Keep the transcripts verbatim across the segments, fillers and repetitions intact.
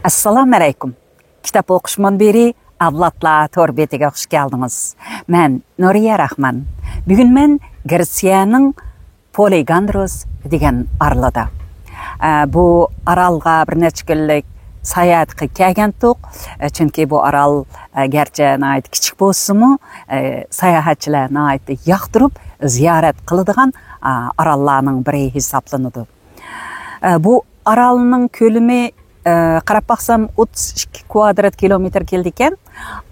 ئەسسالامۇ ئەلەيكۇم. كىتاب ئوقۇش مۇنبىرى ئەۋلادلار تور بېتىگە خۇش كەلدىڭىز. مەن نۇرىيە راخمان. بۈگۈن مەن گرېتسىيەنىڭ پولىگاندروس دېگەن ئارىلىدا. ئە، بۇ ئارالغا بىر نەچچە كۈنلۈك ساياھەتكە كەلگەنتۇق. ئە، چۈنكى بۇ ئارال، ئە، گەرچە ناھايىتى كىچىك بولسىمۇ، ئە، ساياھەتچىلەر ناھايىتى ياقتۇرۇپ زىيارەت قىلىدىغان، ئە، ئاراللارنىڭ بىرى ھېسابلىنىدۇ. ئە، بۇ ئارالنىڭ كۆلىمى، ئە، قاراپ باقسام، ئوتتۇز ئىككى كۋادرات كىلومېتىر كېلىدىكەن.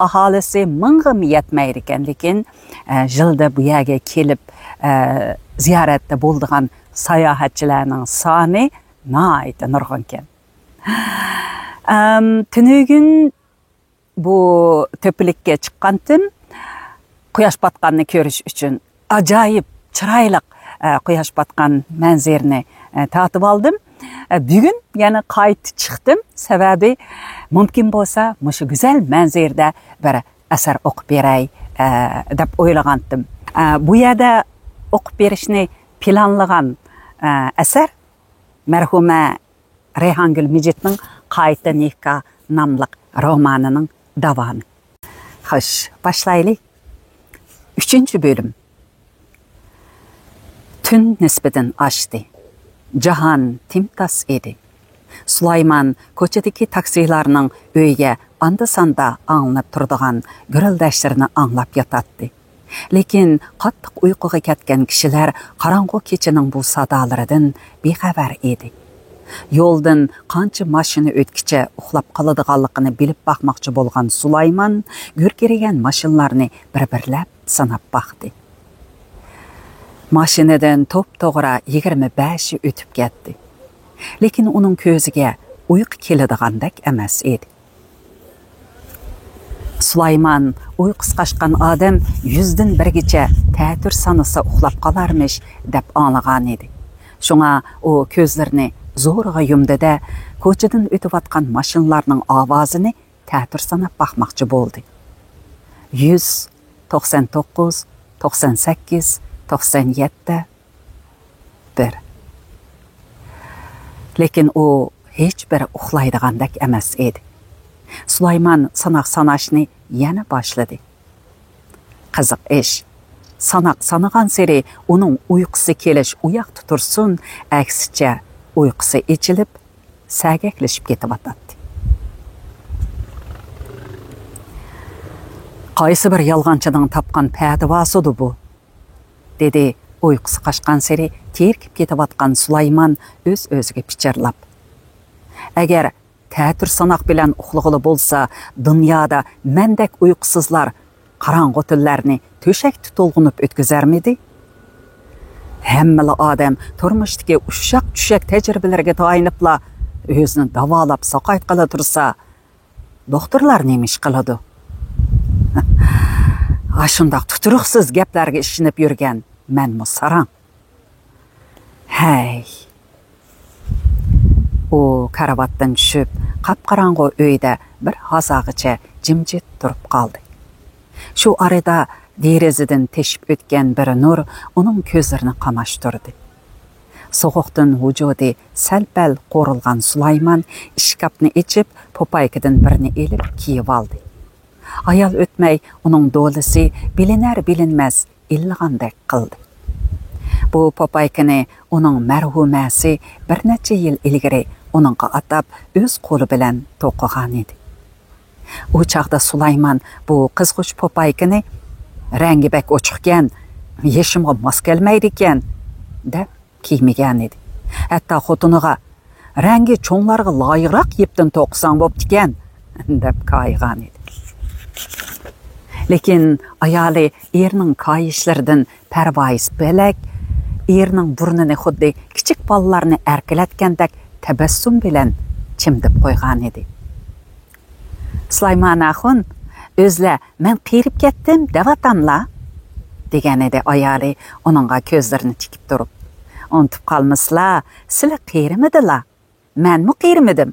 ئاھالىسى مىڭغىمۇ يەتمەيدىكەن، لېكىن، ئە، يىلدا بۇ يەرگە كېلىپ، ئە، زىيارەتتە بولىدىغان ساياھەتچىلەرنىڭ سانى ناھايىتى نۇرغۇنكەن. ئەم، تۈنۈگۈن بۇ تۆپىلىككە چىققانتىم، قۇياش پاتقاننى كۆرۈش ئۈچۈن. ئاجايىپ چىرايلىق، ئە، قۇياش پاتقان مەنزىرىنى، ئە، تارتىپ ئالدىم. ئە، بۈگۈن يەنە قايتا چىقتىم، سەۋەبى مۇمكىن بولسا مۇشۇ گۈزەل مەنزىرىدە بىر ئەسەر ئوقۇپ بېرەي، ئە، دەپ ئويلىغانتىم. ئە، بۇ يەردە ئوقۇپ بېرىشنى پىلانلىغان، ئە، ئەسەر مەرھۇمە رەيھانگۈل مىجىتنىڭ قايتا نىكاھ ناملىق رومانىنىڭ داۋامى. خوش، باشلايلى. ئۈچىنچى بۆلۈم. تۈن نىسپىدىن ئاشتى. جاھان تىمتاس ئىدى. سۇلايمان كوچىدىكى تاكسىلارنىڭ ئۆيگە ئاندا-ساندا ئاڭلىنىپ تۇرىدىغان گۈرۈلدەشلىرىنى ئاڭلاپ ياتاتتى. لېكىن قاتتىق ئۇيقۇغا كەتكەن كىشىلەر قاراڭغۇ كېچىنىڭ بۇ سادالىرىدىن بىخەۋەر ئىدى. يولدىن قانچە ماشىنا ئۆتكىچە ئۇخلاپ قالىدىغانلىقىنى بىلىپ باقماقچى بولغان سۇلايمان گۈركىرىگەن ماشىنىلارنى بىر-بىرلەپ ساناپ باقتى. ماشىنىدىن توپتوغرا يىگىرمە بەشى ئۆتۈپ كەتتى. لېكىن ئۇنىڭ كۆزىگە ئۇيقۇ كېلىدىغاندەك ئەمەس ئىدى. سۇلايمان ئۇيقۇسى قاچقان ئادەم يۈزدىن بىرگىچە تەتۈر سانىسا ئۇخلاپ قالارمىش دەپ ئاڭلىغانىدى. شۇڭا ئۇ كۆزلىرىنى زورىغا يۇمدى-دە، كوچىدىن ئۆتۈۋاتقان ماشىنىلارنىڭ ئاۋازىنى تەتۈر ساناپ باقماقچى بولدى. يۈز، توقسان توققۇز، توقسان سەككىز، توقسان يەتتە، بىر. لېكىن ئۇ ھېچبىر ئۇخلايدىغاندەك ئەمەس ئىدى. سۇلايمان ساناق ساناشنى يەنە باشلىدى. قىزىق ئىش، ساناق سانىغانسېرى ئۇنىڭ ئۇيقۇسى كېلىش ئۇياقتا تۇرسۇن، ئەكسىچە ئۇيقۇسى ئېچىلىپ، سەگەكلىشىپ كېتىۋاتاتتى. قايسى بىر يالغانچىنىڭ تاپقان پەتىۋاسىدۇ بۇ؟ دېدى ئۇيقۇسى قاچقانسېرى تېرىكىپ كېتىۋاتقان سۇلايمان ئۆز-ئۆزىگە پىچىرلاپ. ئەگەر تەتۈر ساناق بىلەن ئۇخلىغىلى بولسا، دۇنيادا مەندەك ئۇيقۇسىزلار قاراڭغۇ تۈنلەرنى تۆشەكتە تولغىنىپ ئۆتكۈزەرمىدى؟ ھەممىلا ئادەم تۇرمۇشتىكى ئۇششاق-چۈششەك تەجرىبىلىرىگە تايىنىپلا ئۆزىنى داۋالاپ ساقايتقىلى تۇرسا، دوختۇرلار نېمە ئىش قىلىدۇ؟ ئاشۇنداق تۇتۇرۇقسىز گەپلەرگە ئىشىنىپ يۈرگەن مەنمۇ ساراڭ. ھەي! ئۇ كارىۋاتتىن چۈشۈپ، قاپقاراڭغۇ ئۆيدە بىر ھازاغىچە جىمجىت تۇرۇپ قالدى. شۇ ئارىدا دېرىزىدىن تېشىپ ئۆتكەن بىر نۇر ئۇنىڭ كۆزلىرىنى قاماشتۇردى. سوغۇقتىن ۋۇجۇدى سەل-پەل قورۇلغان سۇلايمان ئىشكاپنى ئېچىپ، پوپايكىدىن بىرنى ئېلىپ كىيىۋالدى. ھايال ئۆتمەي ئۇنىڭ دولىسى بىلىنەر-بىلىنمەس ئىللىغاندەك قىلدى. بۇ پوپايكىنى ئۇنىڭ مەرھۇمەسى بىر نەچچە يىل ئىلگىرى ئۇنىڭغا ئاتاپ، ئۆز قولى بىلەن توقۇغانىدى. ئۇ چاغدا سۇلايمان بۇ قىزغۇچ پوپايكىنى «رەڭگى بەك ئوچۇقكەن، يېشىمغا ماس كەلمەيدىكەن» دەپ كىيمىگەنىدى. ھەتتا خوتۇنىغا «رەڭگى چوڭلارغا لايىقراق يىپتىن توقۇساڭ بوپتىكەن» دەپ كايىغانىدى. لېكىن ئايالى ئېرىنىڭ كايىشلىرىدىن پەرۋايىز پەلەك، ئېرىنىڭ بۇرنىنى خۇددى كىچىك بالىلارنى ئەركىلەتكەندەك تەبەسسۇم بىلەن چىمدىپ قويغانىدى. «سۇلايمان ئاخۇن، ئۆزلە مەن قېرىپ كەتتىم دەۋاتاملا» دېگەنىدى ئايالى ئۇنىڭغا كۆزلىرىنى تىكىپ تۇرۇپ. «ئۇنتۇپ قالمىسىلا، سىلى قېرىمىدىلا؟ مەنمۇ قېرىمىدىم.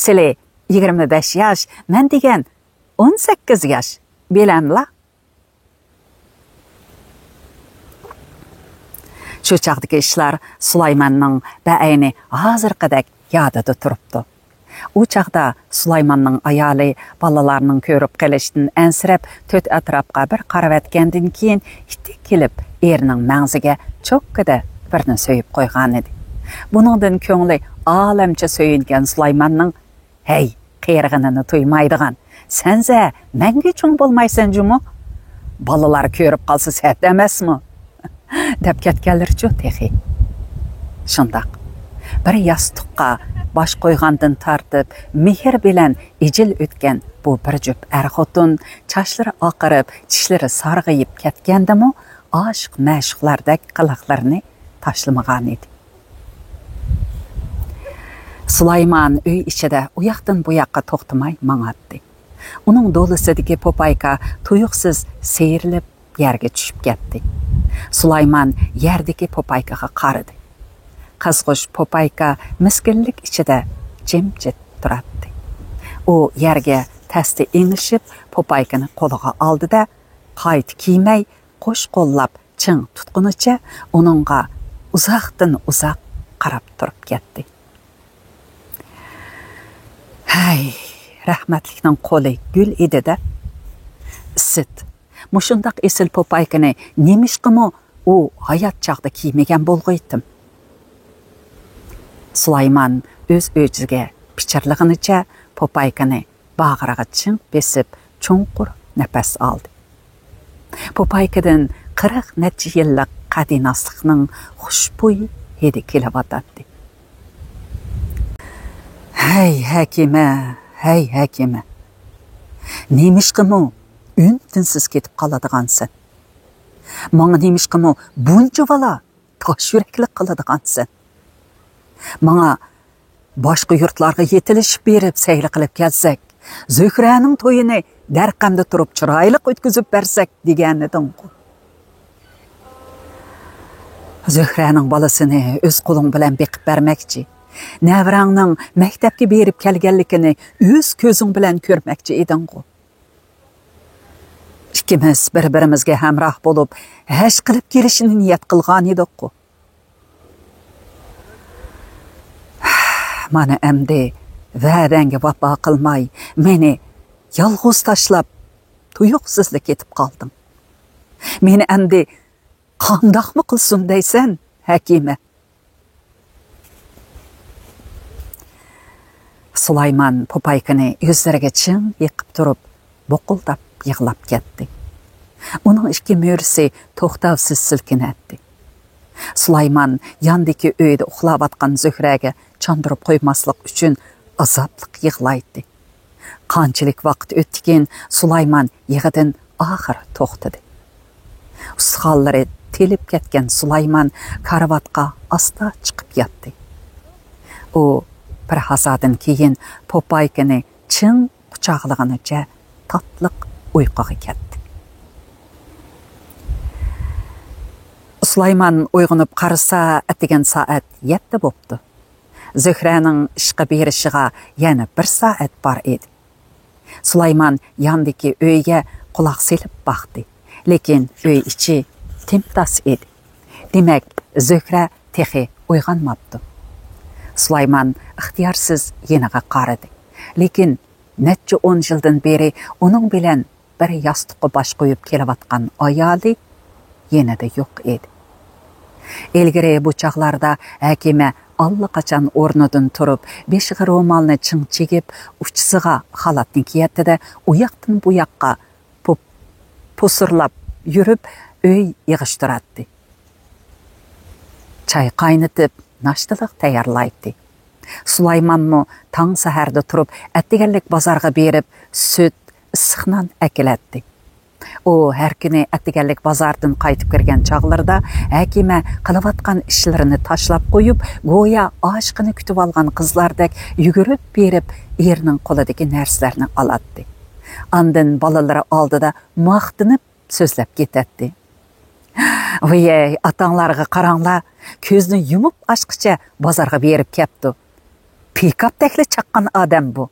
سىلى يىگىرمە بەش ياش، مەن دېگەن ئون سەككىز ياش. بىلەملا؟» شۇ چاغدىكى ئىشلار سۇلايماننىڭ بەئەينى ھازىرقىدەك يادىدا تۇرۇپتۇ. ئۇ چاغدا سۇلايماننىڭ ئايالى بالىلارنىڭ كۆرۈپ قېلىشىدىن ئەنسىرەپ، تۆت ئەتراپقا بىر قارىۋەتكەندىن كېيىن، ئىتتىك كېلىپ ئېرىنىڭ مەڭزىگە چوككىدە بىرنى سۆيۈپ قويغانىدى. بۇنىڭدىن كۆڭلى ئالەمچە سۆيۈنگەن سۇلايماننىڭ، ھەي، قېرىغىنىنى تۇيمايدىغان، سەنسە مەڭگۈ چوڭ بولمايسەن جۇمۇ، بالىلار كۆرۈپ قالسا سەت ئەمەسمۇ؟ دەپ كەتكەنلىرىچۇ تېخى؟ شۇنداق. بىر ياستۇققا باش قويغاندىن تارتىپ، مېھىر بىلەن ئىجىل ئۆتكەن بۇ بىر جۈپ ئەر-خوتۇن چاچلىرى ئاقىرىپ، چىشلىرى سارغىيىپ كەتكەندىمۇ، ئاشىق-مەشۇقلاردەك قىلىقلىرىنى تاشلىمىغانىدى. سۇلايمان ئۆي ئىچىدە ئۇياقتىن بۇياققا توختىماي ماڭاتتى. ئۇنىڭ دولىسىدىكى پوپايكا تۇيۇقسىز سىيرىلىپ، يەرگە چۈشۈپ كەتتى. سۇلايمان يەردىكى پوپايكىغا قارىدى. قىزغۇچ پوپايكا مىسكىنلىك ئىچىدە جىمجىت تۇراتتى. ئۇ يەرگە تەستە ئېڭىشىپ، پوپايكىنى قولىغا ئالدى-دە، قايتا كىيمەي، قوش قوللاپ چىڭ تۇتقىنىچە ئۇنىڭغا ئۇزاقتىن ئۇزاق قاراپ تۇرۇپ كەتتى. ھەي، رەھمەتلىكنىڭ قولى گۈل ئىدى-دە. ئىسىت، مۇشۇنداق ئېسىل پوپايكىنى نېمىشقىمۇ ئۇ ھايات چاغدا كىيمىگەن بولغىيتتىم؟ سۇلايمان ئۆز-ئۆزىگە پىچىرلىغىنىچە پوپايكىنى باغرىغا چىڭ بېسىپ، چوڭقۇر نەپەس ئالدى. پوپايكىدىن قىرىق نەچچە يىللىق قەدىناسلىقنىڭ خۇشبۇي ھىدى كېلىۋاتاتتى. ھەي، ھەكىمە، ھەي، ھەكىمە! نېمىشقىمۇ ئۈن-تىنسىز كېتىپ قالىدىغانسەن؟ ماڭا نېمىشقىمۇ بۇنچىۋالا تاش يۈرەكلىك قىلىدىغانسەن؟ ماڭا باشقا يۇرتلارغا يېتىلىشىپ بېرىپ سەيلە قىلىپ كەلسەك، زۆھرەنىڭ تويىنى دەرقەمدە تۇرۇپ چىرايلىق ئۆتكۈزۈپ بەرسەك دېگەنىدىڭغۇ. زۆھرەنىڭ بالىسىنى ئۆز قولۇڭ بىلەن بېقىپ بەرمەكچى، نەۋرەڭنىڭ مەكتەپكە بېرىپ كەلگەنلىكىنى ئۆز كۆزۈڭ بىلەن كۆرمەكچى ئىدىڭغۇ. ئىككىمىز بىر-بىرىمىزگە ھەمراھ بولۇپ، ھەج قىلىپ كېلىشنى نىيەت قىلغانىدۇققۇ. مانا ئەمدى ۋەدەڭگە ۋاپا قىلماي، مېنى يالغۇز تاشلاپ، تۇيۇقسىزلا كېتىپ قالدىڭ. مېنى ئەمدى قانداقمۇ قىلسۇن دەيسەن، ھەكىمە؟ سۇلايمان پوپايكىنى يۈزلىرىگە چىڭ يېقىپ تۇرۇپ، بۇقۇلداپ يىغلاپ كەتتى. ئۇنىڭ ئىككى مۈرىسى توختاۋسىز سىلكىنەتتى. سۇلايمان ياندىكى ئۆيدە ئۇخلاۋاتقان زۆھرەگە چاندۇرۇپ قويماسلىق ئۈچۈن ئازابلىق يىغلايتتى. قانچىلىك ۋاقىت ئۆتتىكىن، سۇلايمان يىغىدىن ئاخىر توختىدى. ئۇستىخانلىرى تېلىپ كەتكەن سۇلايمان كارىۋاتقا ئاستا چىقىپ ياتتى. ئۇ بىر ھازادىن كېيىن پوپايكىنى چىڭ قۇچاقلىغىنىچە تاتلىق ئۇيقۇغا كەتتى. سۇلايمان ئويغىنىپ قارىسا، ئەتىگەن سائەت يەتتە بوپتۇ. زۆھرەنىڭ ئىشقا بېرىشىغا يەنە بىر سائەت بار ئىدى. سۇلايمان ياندىكى ئۆيگە قۇلاق سېلىپ باقتى، لېكىن ئۆي ئىچى تىمتاس ئىدى. دېمەك، زۆھرە تېخى ئويغانماپتۇ. سۇلايمان ئىختىيارسىز يېنىغا قارىدى، لېكىن نەچچە ئون يىلدىن بېرى ئۇنىڭ بىلەن بىر ياستۇققا باش قويۇپ كېلىۋاتقان ئايالى يېنىدا يوق ئىدى. ئىلگىرى بۇ چاغلاردا ھەكىمە ئاللىقاچان ئورنىدىن تۇرۇپ، بېشىغا رومالنى چىڭ چىگىپ، ئۇچىسىغا خالاتنى كىيەتتى-دە، ئۇياقتىن بۇياققا پۇ-، پۇسۇرلاپ يۈرۈپ، ئۆي يىغىشتۇراتتى. چاي قاينىتىپ، ناشتىلىق تەييارلايتتى. سۇلايمانمۇ تاڭ سەھەردە تۇرۇپ، ئەتىگەنلىك بازارغا بېرىپ، سۈت، ئىسسىق نان ئەكېلەتتى. ئۇ ھەر كۈنى ئەتىگەنلىك بازاردىن قايتىپ كىرگەن چاغلىرىدا ھەكىمە قىلىۋاتقان ئىشلىرىنى تاشلاپ قويۇپ، گويا ئاشىقىنى كۈتۈۋالغان قىزلاردەك يۈگۈرۈپ بېرىپ، ئېرىنىڭ قولىدىكى نەرسىلەرنى ئالاتتى. ئاندىن بالىلىرى ئالدىدا ماختىنىپ سۆزلەپ كېتەتتى. ۋىيەي، ئاتاڭلارغا قاراڭلار، كۆزنى يۇمۇپ ئاچقىچە بازارغا بېرىپ كەپتۇ. پىكاپتەكلا چاققان ئادەم بۇ.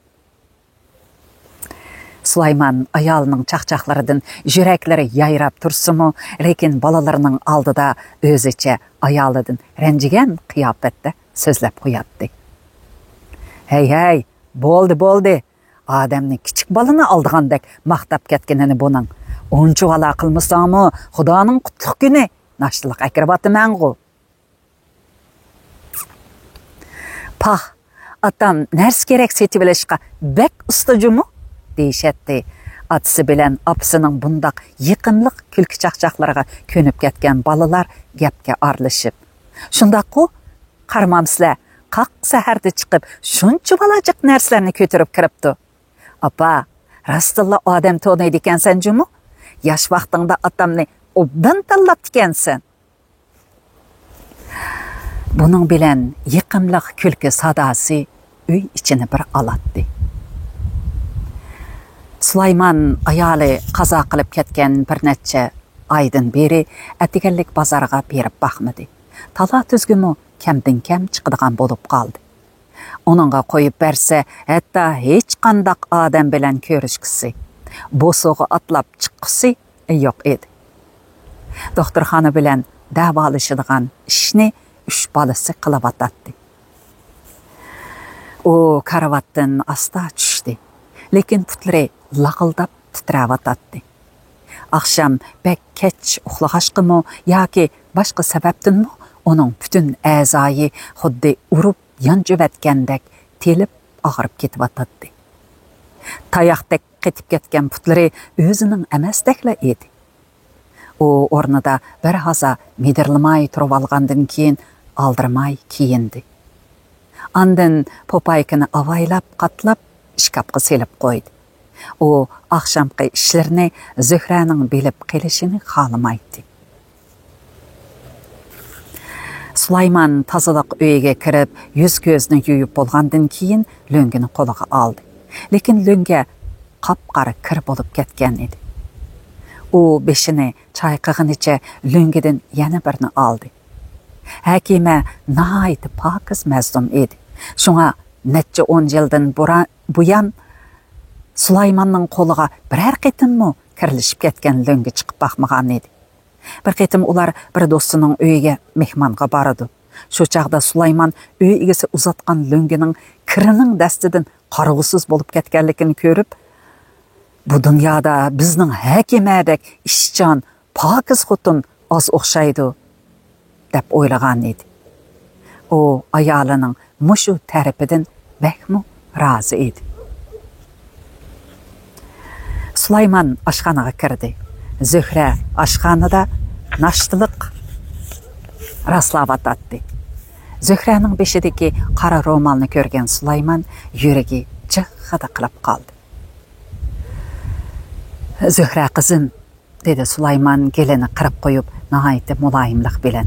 سۇلايمان ئايالىنىڭ چاقچاقلىرىدىن يۈرەكلىرى يايراپ تۇرسىمۇ، لېكىن بالىلىرىنىڭ ئالدىدا ئۆزىچە ئايالىدىن رەنجىگەن قىياپەتتە سۆزلەپ قوياتتى. ھەي، ھەي، بولدى، بولدى. ئادەمنى كىچىك بالىنى ئالدىغاندەك ماختاپ كەتكىنىنى بۇنىڭ. ئۇنچىۋالا قىلمىساڭمۇ، خۇدانىڭ قۇتلۇق كۈنى، ناشتىلىق ئەكىرىۋاتىمەنغۇ. پاھ، ئاتام نەرسە-كېرەك سېتىۋېلىشقا بەك ئۇستا جۇمۇ، دېيىشەتتى. ئاتىسى بىلەن ئاپىسىنىڭ بۇنداق يېقىملىق كۈلكە-چاقچاقلىرىغا كۆنۈپ كەتكەن بالىلار گەپكە ئارىلىشىپ، شۇنداققۇ، قارىمامسىلەر، قاق سەھەردە چىقىپ، شۇنچە بالاجىق نەرسىلەرنى كۆتۈرۈپ كىرىپتۇ. ئاپا، راستتىنلا ئادەم تونۇيدىكەنسەن جۇمۇ. ياش ۋاقتىڭدا ئاتامنى ئوبدان تاللاپتىكەنسەن. بۇنىڭ بىلەن يېقىملىق كۈلكە ساداسى ئۆي ئىچىنى بىر ئالاتتى. سۇلايمان ئايالى قازا قىلىپ كەتكەن بىر نەچچە ئايدىن بېرى ئەتىگەنلىك بازارغا بېرىپ باقمىدى. تالا-تۈزگىمۇ كەمدىن-كەم چىقىدىغان بولۇپ قالدى. ئۇنىڭغا قويۇپ بەرسە، ھەتتا ھېچقانداق ئادەم بىلەن كۆرۈشكۈسى، بوسۇغا ئاتلاپ چىققۇسى يوق ئىدى. دوختۇرخانا بىلەن دەۋالىشىدىغان ئىشنى ئۈچ بالىسى قىلىۋاتاتتى. ئۇ كارىۋاتتىن ئاستا چۈشتى، لېكىن پۇتلىرى لاغىلداپ تىترەۋاتاتتى. ئاخشام بەك كەچ ئۇخلىغاچقىمۇ ياكى باشقا سەۋەبتىنمۇ ئۇنىڭ پۈتۈن ئەزايى خۇددى ئۇرۇپ يانچۇۋەتكەندەك تېلىپ ئاغرىپ كېتىۋاتاتتى. تاياقتەك قېتىپ كەتكەن پۇتلىرى ئۆزىنىڭ ئەمەستەكلا ئىدى. ئۇ ئورنىدا بىر ھازا مىدىرلىماي تۇرۇۋالغاندىن كېيىن ئالدىرىماي كىيىندى. ئاندىن پوپايكىنى ئاۋايلاپ قاتلاپ ئىشكاپقا سېلىپ قويدى. ئۇ ئاخشامقى ئىشلىرىنى زۆھرەنىڭ بىلىپ قېلىشىنى خالىمايتتى. سۇلايمان تازىلىق ئۆيىگە كىرىپ، يۈز-كۆزىنى يۇيۇپ بولغاندىن كېيىن، لۆڭگىنى قولىغا ئالدى. لېكىن لۆڭگە قاپقارا كىر بولۇپ كەتكەن ئىدى. ئۇ بېشىنى چايقىغىنىچە لۆڭگىدىن يەنە بىرنى ئالدى. ھەكىمە ناھايىتى پاكىز مەزلۇم ئىدى. شۇڭا نەچچە ئون يىلدىن بۇرا-، بۇيان سۇلايماننىڭ قولىغا بىرەر قېتىممۇ كىرلىشىپ كەتكەن لۆڭگە چىقىپ باقمىغان ئىدى. بىر قېتىم ئۇلار بىر دوستىنىڭ ئۆيىگە مېھمانغا بارىدۇ. شۇ چاغدا سۇلايمان ئۆي ئىگىسى ئۇزاتقان لۆڭگىنىڭ كىرىنىڭ دەستىدىن قارىغۇسىز بولۇپ كەتكەنلىكىنى كۆرۈپ، «بۇ دۇنيادا بىزنىڭ ھەكىمەدەك ئىشچان، پاكىز خوتۇن ئاز ئوخشايدۇ» دەپ ئويلىغان ئىدى. ئۇ ئايالىنىڭ مۇشۇ تەرىپىدىن بەكمۇ رازى ئىدى. سۇلايمان ئاشخانىغا كىردى. زۆھرە ئاشخانىدا ناشتىلىق راسلاۋاتاتتى. زۆھرەنىڭ بېشىدىكى قارا رومالنى كۆرگەن سۇلايمان يۈرىكى جىغغىدە قىلىپ قالدى. «زۆھرە قىزىم»، دېدى سۇلايمان گېلىنى قىرىپ قويۇپ، ناھايىتى مۇلايىملىق بىلەن.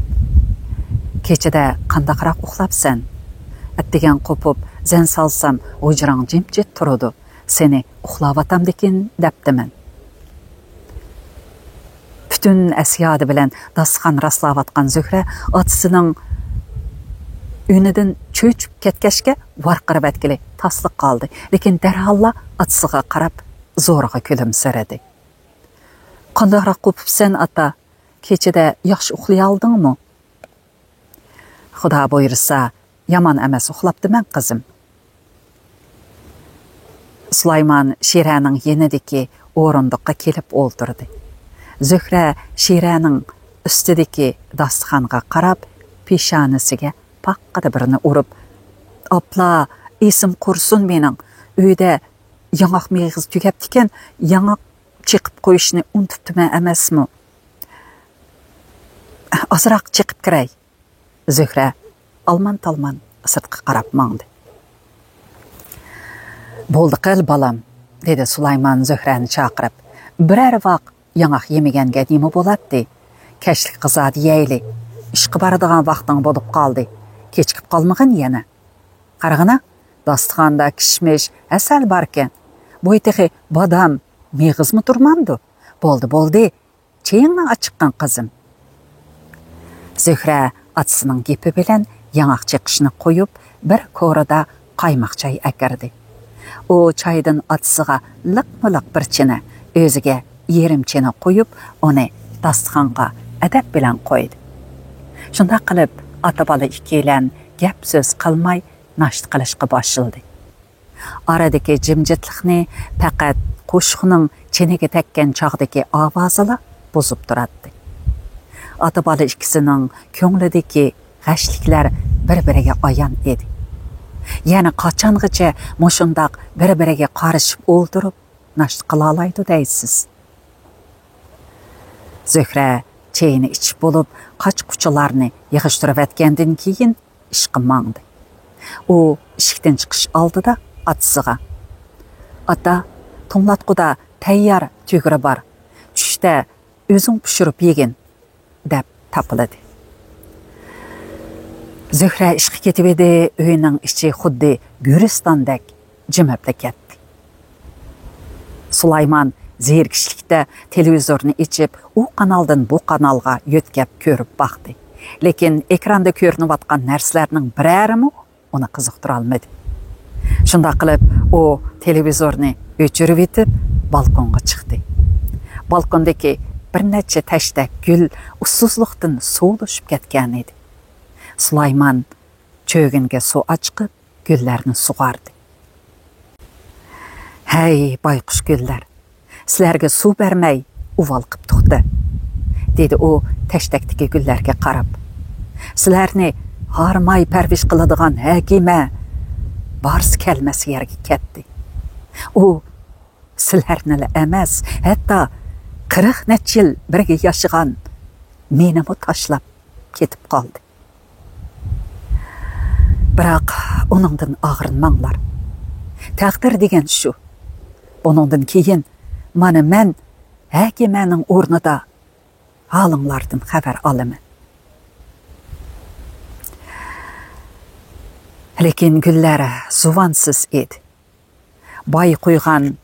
«كېچىدە قانداقراق ئۇخلاپسەن؟ ئەتىگەن قوپۇپ، زەن سالسام، ھۇجراڭ جىمجىت تۇرىدۇ. سېنى ئۇخلاۋاتامدىكىن دەپتىمەن.» پۈتۈن ئەسيادى بىلەن داستىخان راسلاۋاتقان زۆھرە ئاتىسىنىڭ ئۈنىدىن چۆچۈپ كەتكەچكە، ۋارقىرىۋەتكىلى تاسلا قالدى، لېكىن دەرھاللا ئاتىسىغا قاراپ زورىغا كۈلۈمسىرىدى. «قانداقراق قوپۇپسەن، ئاتا؟ كېچىدە ياخشى ئۇخلىيالدىڭمۇ؟» «خۇدا بۇيرۇسا، يامان ئەمەس ئۇخلاپتىمەن، قىزىم.» سۇلايمان شىرەنىڭ يېنىدىكى ئورۇندۇققا كېلىپ ئولتۇردى. زۆھرە شىرەنىڭ ئۈستىدىكى داستىخانغا قاراپ، پېشانىسىگە پاققىدە بىرنى ئۇرۇپ، «ئاپلا، ئېسىم قۇرسۇن مېنىڭ. ئۆيدە ياڭاق مېغىز تۈگەپتىكەن، ياڭاق چېقىپ قويۇشنى ئۇنتۇپتىمەن ئەمەسمۇ؟ ئازراق چېقىپ كىرەي.» زۆھرە ئالمان-تالمان سىرتقا قاراپ ماڭدى. «بولدى قىل، بالام»، دېدى سۇلايمان زۆھرەنى چاقىرىپ. «بىرەر ۋاق ياڭاق يېمىگەنگە نېمە بولاتتى؟ كەچلىك غىزا دېيەيلى. ئىشقا بارىدىغان ۋاقتىڭ بولۇپ قالدى. كېچىكىپ قالمىغىن يەنە. قارىغىنا، داستىخاندا كىشمىش، ھەسەل باركەن. بوي تېخى بادام، مېغىزمۇ تۇرمامدۇ؟ بولدى، بولدى. چېيىڭنى ئاچىققىن، قىزىم.» زۆھرە ئاتىسىنىڭ گېپى بىلەن ياڭاق چېقىشنى قويۇپ، بىر كورىدا قايماق چاي ئەكىردى. ئۇ چايدىن ئاتىسىغا لىقمۇلىق بىر چىنە، ئۆزىگە يېرىم چىنە قويۇپ، ئۇنى داستىخانغا ئەدەپ بىلەن قويدى. شۇنداق قىلىپ، ئاتا-بالا ئىككىيلەن گەپ-سۆز قىلماي ناشتا قىلىشقا باشلىدى. ئارىدىكى جىمجىتلىقنى پەقەت قوشۇقنىڭ چېنىگە تەگكەن چاغدىكى ئاۋازىلا بۇزۇپ تۇراتتى. ئاتا-بالا ئىككىسىنىڭ كۆڭلىدىكى غەشلىكلەر بىر-بىرىگە ئايان ئىدى. يەنە قاچانغىچە مۇشۇنداق بىر-بىرىگە قارىشىپ ئولتۇرۇپ ناشتا قىلالايدۇ دەيسىز؟ زۆھرە چېيىنى ئىچىپ بولۇپ، قاچا-قۇچىلارنى يىغىشتۇرۇۋەتكەندىن كېيىن ئىشقا ماڭدى. ئۇ ئىشىكتىن چىقىش ئالدىدا ئاتىسىغا، «ئاتا، توڭلاتقۇدا تەييار تۈگرە بار. چۈشتە ئۆزۈڭ پىشۇرۇپ يېگىن» دەپ تاپىلىدى. زۆھرە ئىشقا كېتىۋىدى، ئۆينىڭ ئىچى خۇددى گۆرىستاندەك جىمىپلا كەتتى. سۇلايمان زېرىكىشلىكتە تېلېۋىزورنى ئېچىپ، ئۇ قانالدىن بۇ قانالغا يۆتكەپ كۆرۈپ باقتى. لېكىن ئېكراندا كۆرۈنۈۋاتقان نەرسىلەرنىڭ بىرەرىمۇ ئۇنى قىزىقتۇرالمىدى. شۇنداق قىلىپ، ئۇ تېلېۋىزورنى ئۆچۈرۈۋېتىپ، بالكونغا چىقتى. بالكوندىكى بىر نەچچە تەشتەك گۈل ئۇسسۇزلۇقتىن سۇلۇشۇپ كەتكەن ئىدى. سۇلايمان چۆگۈنگە سۇ ئاچىقىپ، گۈللەرنى سۇغاردى. «ھەي، بايقۇش گۈللەر، سىلەرگە سۇ بەرمەي ئۇۋال قىپتۇق-دە»، دېدى ئۇ تەشتەكتىكى گۈللەرگە قاراپ. «سىلەرنى ھارماي پەرۋىش قىلىدىغان ھەكىمە بارسا كەلمەس يەرگە كەتتى. ئۇ سىلەرنىلا ئەمەس، ھەتتا قىرىق نەچچە يىل بىرگە ياشىغان مېنىمۇ تاشلاپ كېتىپ قالدى. بىراق ئۇنىڭدىن ئاغرىنماڭلار. تەقدىر دېگەن شۇ. بۇنىڭدىن كېيىن مانا مەن ھەكىمەنىڭ ئورنىدا ھالىڭلاردىن خەۋەر ئالىمەن.» لېكىن گۈللەر زۇۋانسىز ئىدى. باي قۇيغان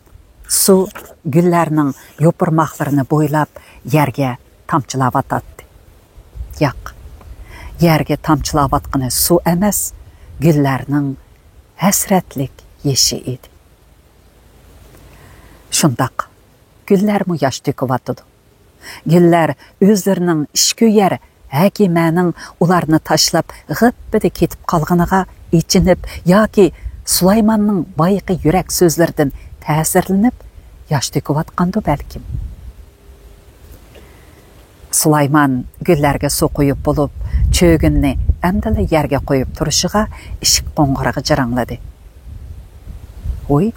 سۇ گۈللەرنىڭ يوپۇرماقلىرىنى بويلاپ يەرگە تامچىلاۋاتاتتى. ياق، يەرگە تامچىلاۋاتقىنى سۇ ئەمەس، گۈللەرنىڭ ھەسرەتلىك يېشى ئىدى. شۇنداق، گۈللەرمۇ ياش تۆكۈۋاتىدۇ. گۈللەر ئۆزلىرىنىڭ ئىشكۆيەر ھەكىمەنىڭ ئۇلارنى تاشلاپ غىپپىدە كېتىپ قالغىنىغا ئېچىنىپ ياكى سۇلايماننىڭ بايىقى يۈرەك سۆزلىرىدىن تەسىرلىنىپ ياش تۆكۈۋاتقاندۇ بەلكىم. سۇلايمان گۈللەرگە سۇ قۇيۇپ بولۇپ، چۆگۈننى ئەمدىلا يەرگە قويۇپ تۇرۇشىغا ئىشىك قوڭغۇرىقى جىرىڭلىدى. ۋۇي،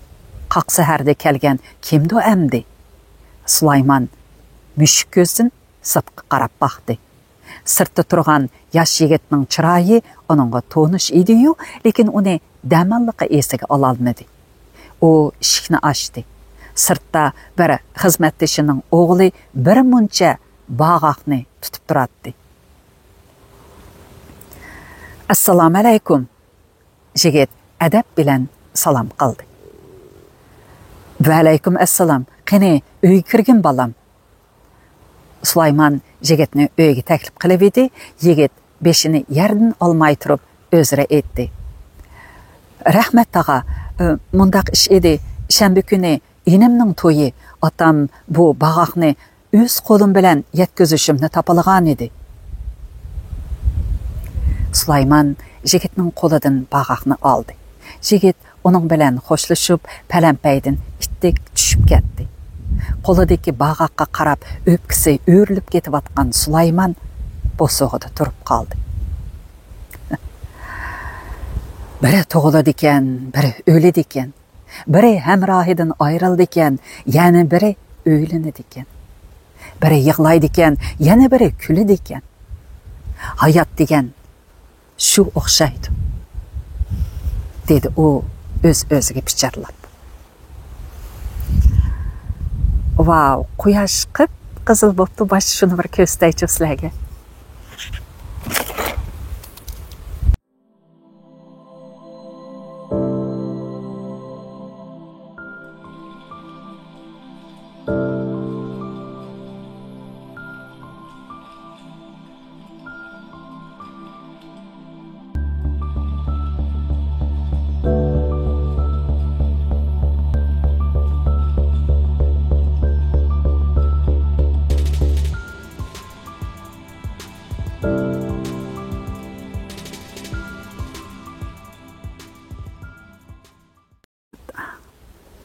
قاق سەھەردە كەلگەن كىمدۇ ئەمدى؟ سۇلايمان مۈشۈك كۆزدىن سىرتقا قاراپ باقتى. سىرتتا تۇرغان ياش يىگىتنىڭ چىرايى ئۇنىڭغا تونۇش ئىدىيۇ، لېكىن ئۇنى دەماللىققا ئېسىگە ئالالمىدى. ئۇ ئىشىكنى ئاچتى. سىرتتا بىر خىزمەتدىشىنىڭ ئوغلى بىر مۇنچە باغاقنى تۇتۇپ تۇراتتى. «ئەسسالامۇئەلەيكۇم.» يىگىت ئەدەپ بىلەن سالام قىلدى. «ۋەئەلەيكۇم ئەسسالام. قېنى، ئۆيگە كىرگىن، بالام.» سۇلايمان يىگىتنى ئۆيگە تەكلىپ قىلىۋىدى. يىگىت بېشىنى يەردىن ئالماي تۇرۇپ ئۆزرە ئېيتتى: «رەھمەت، تاغا. ئى، مۇنداق ئىش ئىدى. شەنبە كۈنى ئىنىمنىڭ تويى. ئاتام بۇ باغاقنى ئۆز قولۇم بىلەن يەتكۈزۈشۈمنى تاپىلىغانىدى.» سۇلايمان يىگىتنىڭ قولىدىن باغاقنى ئالدى. يىگىت ئۇنىڭ بىلەن خوشلىشىپ، پەلەمپەيدىن ئىتتىك چۈشۈپ كەتتى. قولىدىكى باغاققا قاراپ ئۆپكىسى ئۆرۈلۈپ كېتىۋاتقان سۇلايمان بوسۇغىدا تۇرۇپ قالدى. بىرى تۇغۇلىدىكەن، بىرى ئۆلىدىكەن. بىرى ھەمراھىدىن ئايرىلىدىكەن، يەنە بىرى ئۆيلىنىدىكەن. بىرى يىغلايدىكەن، يەنە بىرى كۈلىدىكەن. ھايات دېگەن شۇ ئوخشايدۇ، دېدى ئۇ ئۆز-ئۆزىگە پىچىرلاپ. ۋاۋ، قۇياش قىپقىزىل بوپتۇ، باشتا شۇنى بىر كۆرسىتەيچۇ سىلەرگە.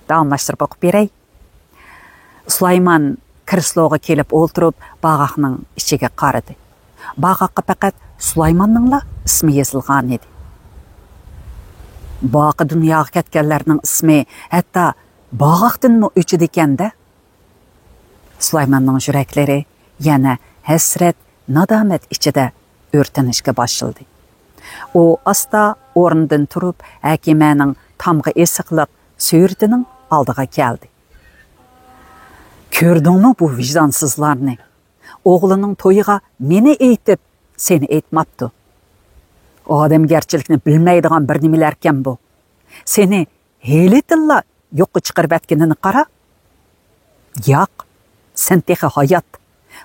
داۋاملاشتۇرۇپ ئوقۇپ بېرەي. سۇلايمان كرېسلوغا كېلىپ ئولتۇرۇپ، باغاقنىڭ ئىچىگە قارىدى. باغاققا پەقەت سۇلايماننىڭلا ئىسمى يېزىلغان ئىدى. باقى دۇنياغا كەتكەنلەرنىڭ ئىسمى ھەتتا باغاقتىنمۇ ئۆچىدىكەن-دە. سۇلايماننىڭ يۈرەكلىرى يەنە ھەسرەت، نادامەت ئىچىدە ئۆرتىنىشكە باشلىدى. ئۇ ئاستا ئورنىدىن تۇرۇپ، ھەكىمەنىڭ تامغا ئېسىقلىق سۈرىتىنىڭ ئالدىغا كەلدى. «كۆردۈڭمۇ بۇ ۋىجدانسىزلارنى؟ ئوغلىنىڭ تويىغا مېنى ئېيتىپ، سېنى ئېيتماپتۇ. ئادەمگەرچىلىكنى بىلمەيدىغان بىر نېمىلەركەن بۇ. سېنى ھېلىتىنلا يوققا چىقىرىۋەتكىنىنى قارا. ياق، سەن تېخى ھايات.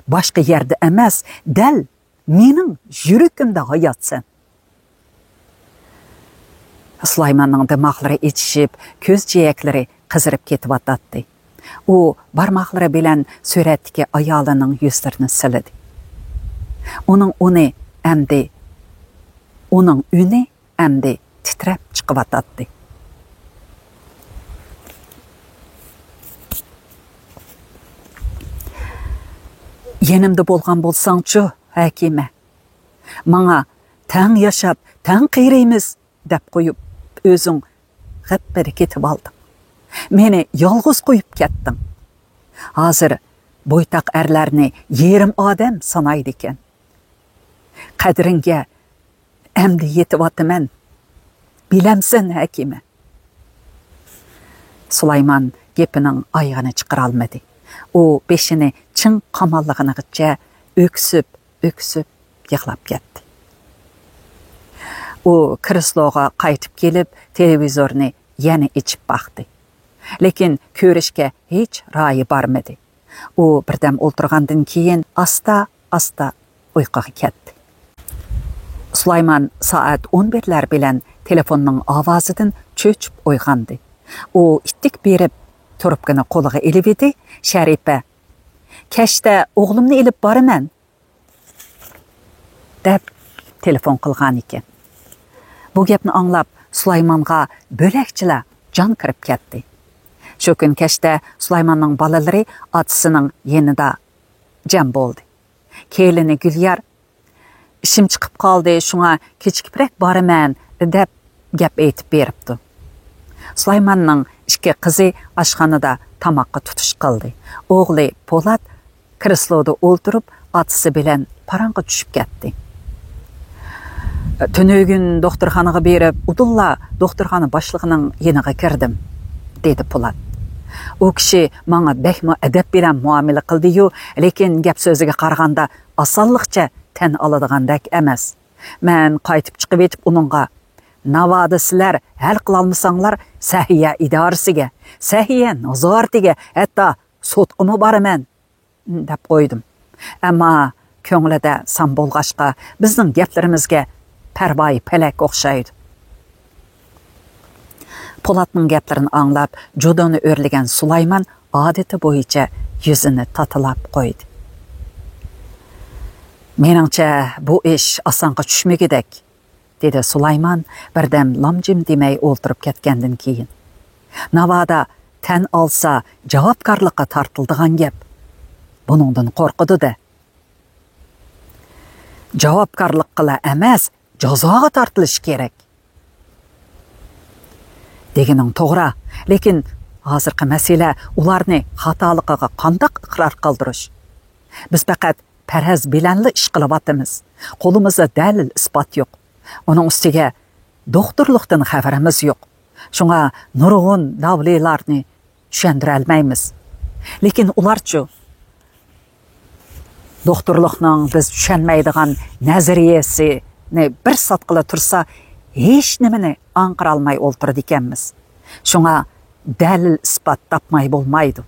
باشقا يەردە ئەمەس، دەل مېنىڭ يۈرىكىمدە ھاياتسەن.» سۇلايماننىڭ دىماغلىرى ئېچىشىپ، كۆز جىيەكلىرى قىزىرىپ كېتىۋاتاتتى. ئۇ بارماقلىرى بىلەن سۈرەتتىكى ئايالىنىڭ يۈزلىرىنى سىلىدى. ئۇنىڭ ئۇنى ئەمدى، ئۇنىڭ ئۈنى ئەمدى تىترەپ چىقىۋاتاتتى. «يېنىمدا بولغان بولساڭچۇ، ھەكىمە؟ ماڭا تەڭ ياشاپ، تەڭ قېرىيمىز دەپ قويۇپ، ئۆزۈڭ غەپپىدە كېتىۋالدىڭ. مېنى يالغۇز قويۇپ كەتتىڭ. ھازىر بويتاق ئەرلەرنى يېرىم ئادەم سانايدىكەن. قەدرىڭگە ئەمدى يېتىۋاتىمەن. بىلەمسەن، ھەكىمە؟» سۇلايمان گېپىنىڭ ئايىغىنى چىقىرالمىدى. ئۇ بېشىنى چىڭ قاماللىغىنىغىچە ئۆكسۈپ، ئۆكسۈپ يىغلاپ كەتتى. ئۇ كرېسلوغا قايتىپ كېلىپ، تېلېۋىزورنى يەنە ئېچىپ باقتى. لېكىن كۆرۈشكە ھېچ رايى بارمىدى. ئۇ بىردەم ئولتۇرغاندىن كېيىن ئاستا-ئاستا ئۇيقۇغا كەتتى. سۇلايمان سائەت ئون بىرلەر بىلەن تېلېفوننىڭ ئاۋازىدىن چۆچۈپ ئويغاندى. ئۇ ئىتتىك بېرىپ تۇرۇپكىنى قولىغا ئېلىۋىدى. شەرىپە، «كەچتە ئوغلۇمنى ئېلىپ بارىمەن» دەپ تېلېفون قىلغانىكەن. بۇ گەپنى ئاڭلاپ، سۇلايمانغا بۆلەكچىلا جان كىرىپ كەتتى. شۇ كۈن كەچتە سۇلايماننىڭ بالىلىرى ئاتىسىنىڭ يېنىدا جەم بولدى. كېلىنى گۈليار، «ئىشىم چىقىپ قالدى، شۇڭا كېچىكىپرەك بارىمەن» دەپ گەپ ئېيتىپ بېرىپتۇ. سۇلايماننىڭ ئىككى قىزى ئاشخانىدا تاماققا تۇتۇش قىلدى. ئوغلى پولات كرېسلودا ئولتۇرۇپ، ئاتىسى بىلەن پاراڭغا چۈشۈپ كەتتى. «تۈنۈگۈن دوختۇرخانىغا بېرىپ، ئۇدۇللا دوختۇرخانا باشلىقىنىڭ يېنىغا كىردىم» دېدى پولات. «ئۇ كىشى ماڭا بەكمۇ ئەدەپ بىلەن مۇئامىلە قىلدى-يۇ، لېكىن گەپ سۆزىگە قارىغاندا ئاسانلىقچە تەن ئالىدىغاندەك ئەمەس. مەن قايتىپ چىقىۋېتىپ ئۇنىڭغا، 'ناۋادا سىلەر ھەل قىلالمىساڭلار، سەھىيە ئىدارىسىگە، سەھىيە نازارىتىگە، ھەتتا سوتقىمۇ بارىمەن' دەپ قويدۇم. ئەمما كۆڭلىدە سان بولغاچقا، بىزنىڭ گەپلىرىمىزگە پەرۋايى پەلەك ئوخشايدۇ.» پولاتنىڭ گەپلىرىنى ئاڭلاپ، جۇدۇنى ئۆرلىگەن سۇلايمان ئادىتى بويىچە يۈزىنى تاتىلاپ قويدى. «مېنىڭچە، بۇ ئىش ئاسانغا چۈشمىگۈدەك» دېدى سۇلايمان بىردەم لامجىم دېمەي ئولتۇرۇپ كەتكەندىن كېيىن. «ناۋادا تەن ئالسا، جاۋابكارلىققا تارتىلىدىغان گەپ. بۇنىڭدىن قورقىدۇ-دە.» «جاۋابكارلىققىلا ئەمەس، جازاغا تارتىلىشى كېرەك.» «دېگىنىڭ توغرا، لېكىن ھازىرقى مەسىلە ئۇلارنى خاتالىقىغا قانداق ئىقرار قىلدۇرۇش؟ بىز پەقەت پەرەز بىلەنلا ئىش قىلىۋاتىمىز. قولىمىزدا دەلىل ئىسپات يوق. ئۇنىڭ ئۈستىگە دوختۇرلۇقتىن خەۋىرىمىز يوق. شۇڭا نۇرغۇن داۋلىلارنى چۈشەندۈرەلمەيمىز. لېكىن ئۇلارچۇ؟ دوختۇرلۇقنىڭ بىز چۈشەنمەيدىغان نەزەرىيەسىنى بىر ساتقىلى تۇرسا، ھېچ نېمىنى ئاڭقىرالماي ئولتۇرىدىكەنمىز. شۇڭا دەلىل ئىسپات تاپماي بولمايدۇ.»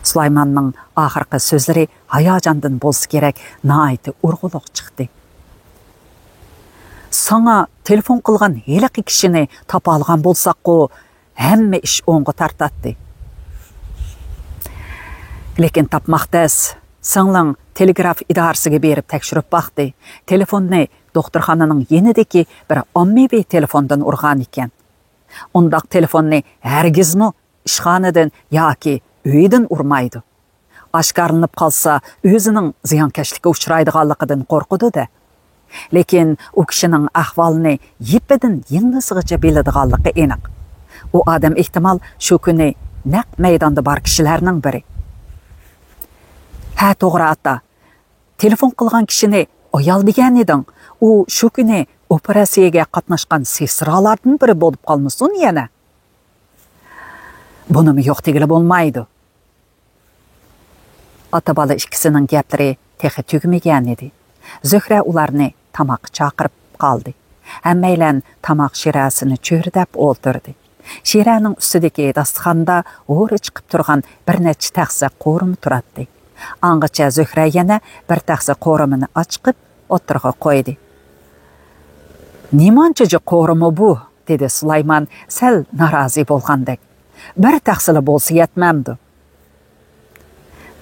سۇلايماننىڭ ئاخىرقى سۆزلىرى ھاياجاندىن بولسا كېرەك، ناھايىتى ئۇرغۇلۇق چىقتى. «ساڭا تېلېفون قىلغان ھېلىقى كىشىنى تاپالىغان بولساققۇ، ھەممە ئىش ئوڭغا تارتاتتى. لېكىن تاپماق تەس. سىڭلىڭ تېلېگراف ئىدارىسىگە بېرىپ تەكشۈرۈپ باقتى. تېلېفوننى دوختۇرخانىنىڭ يېنىدىكى بىر ئاممىۋى تېلېفوندىن ئۇرغان ئىكەن. ئۇنداق تېلېفوننى ھەرگىزمۇ ئىشخانىدىن ياكى ئۆيىدىن ئۇرمايدۇ. ئاشكارىلىنىپ قالسا، ئۆزىنىڭ زىيانكەشلىككە ئۇچرايدىغانلىقىدىن قورقىدۇ-دە. لېكىن ئۇ كىشىنىڭ ئەھۋالىنى يىپىدىن يىڭنىسىغىچە بىلىدىغانلىقى ئېنىق. ئۇ ئادەم ئېھتىمال شۇ كۈنى نەق مەيداندا بار كىشىلەرنىڭ بىرى. ھە، توغرا، ئاتا. تېلېفون قىلغان كىشىنى ئايال دېگەن ئىدىڭ. ئۇ شۇ كۈنى ئوپېراتسىيەگە قاتناشقان سېسترالاردىن بىرى بولۇپ قالمىسۇن يەنە؟ بۇنىمۇ يوق دېگىلى بولمايدۇ. ئاتا-بالا ئىككىسىنىڭ گەپلىرى تېخى تۈگىمىگەنىدى. زۆھرە ئۇلارنى تاماققا چاقىرىپ قالدى. ھەممەيلەن تاماق شىرەسىنى چۆرىدەپ ئولتۇردى. شىرەنىڭ ئۈستىدىكى داستىخاندا ھورى چىقىپ تۇرغان بىر نەچچە تەخسە قورۇما تۇراتتى. ئاڭغىچە زۆھرە يەنە بىر تەخسە قورۇمىنى ئاچىقىپ ئوتتۇرىغا قويدى. «نېمانچە جىق قورۇما بۇ؟» دېدى سۇلايمان سەل نارازى بولغاندەك. «بىر تەخسىلا بولسا يەتمەمدۇ؟»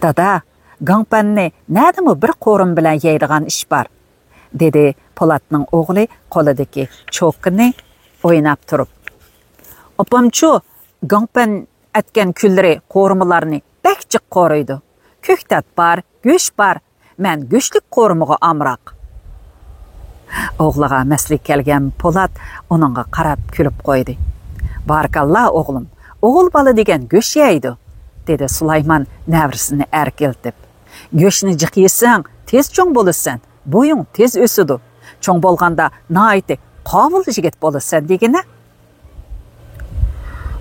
«دادا، گاڭپەننى نەدىمۇ بىر قورۇما بىلەن يەيدىغان ئىش بار؟» دېدى پولاتنىڭ ئوغلى قولىدىكى چوكىنى ئويناپ تۇرۇپ. «ئاپامچۇ گاڭپەن ئەتكەن كۈنلىرى قورۇمىلارنى بەك جىق قورۇيدۇ. كۆكتات بار، گۆش بار. مەن گۆشلۈك قورۇمىغا ئامراق.» ئوغلىغا مەستلىك كەلگەن پولات ئۇنىڭغا قاراپ كۈلۈپ قويدى. «بارىكاللا، ئوغلۇم، ئوغۇل بالا دېگەن گۆش يەيدۇ»، دېدى سۇلايمان نەۋرىسىنى ئەركىلىتىپ. «گۆشنى جىق يېسەڭ، تېز چوڭ بولىسەن، بويۇڭ تېز ئۆسىدۇ. چوڭ بولغاندا ناھايىتى قاۋۇل يىگىت بولىسەن دېگىنە.»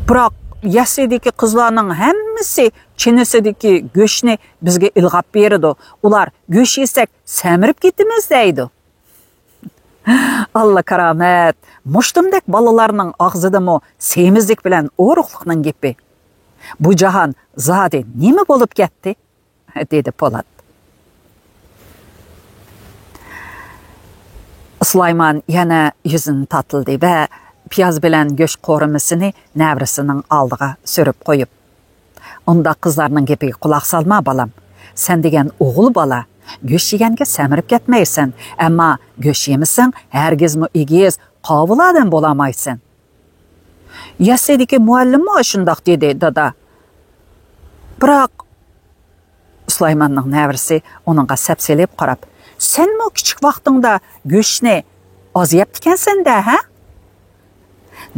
«بىراق، يەسلىدىكى قىزلارنىڭ ھەممىسى چىنىسىدىكى گۆشنى بىزگە ئىلغاپ بېرىدۇ. ئۇلار گۆش يېسەك سەمرىپ كېتىمىز دەيدۇ.» «ئاللا كارامەت، مۇشتۇمدەك بالىلارنىڭ ئاغزىدىمۇ سېمىزلىك بىلەن ئورۇقلۇقنىڭ گېپى. بۇ جاھان زادى نېمە بولۇپ كەتتى؟» دېدى پولات. سۇلايمان يەنە يۈزىنى تاتلىدى ۋە پىياز بىلەن گۆش قورۇمىسىنى نەۋرىسىنىڭ ئالدىغا سۈرۈپ قويۇپ، «ئۇنداق قىزلارنىڭ گېپىگە قۇلاق سالما، بالام. سەن دېگەن ئوغۇل بالا. گۆش يېگەنگە سەمرىپ كەتمەيسەن، ئەمما گۆش يېمىسەڭ، ھەرگىزمۇ ئېگىز، قاۋۇل ئادەم بولالمايسەن.» «يەسلىدىكى مۇئەللىممۇ ئاشۇنداق دېدى، دادا.» «بىراق...» سۇلايماننىڭ نەۋرىسى ئۇنىڭغا سەپسېلىپ قاراپ، «سەنمۇ كىچىك ۋاقتىڭدا گۆشنى ئاز يەپتىكەنسەن-دە، ھە؟»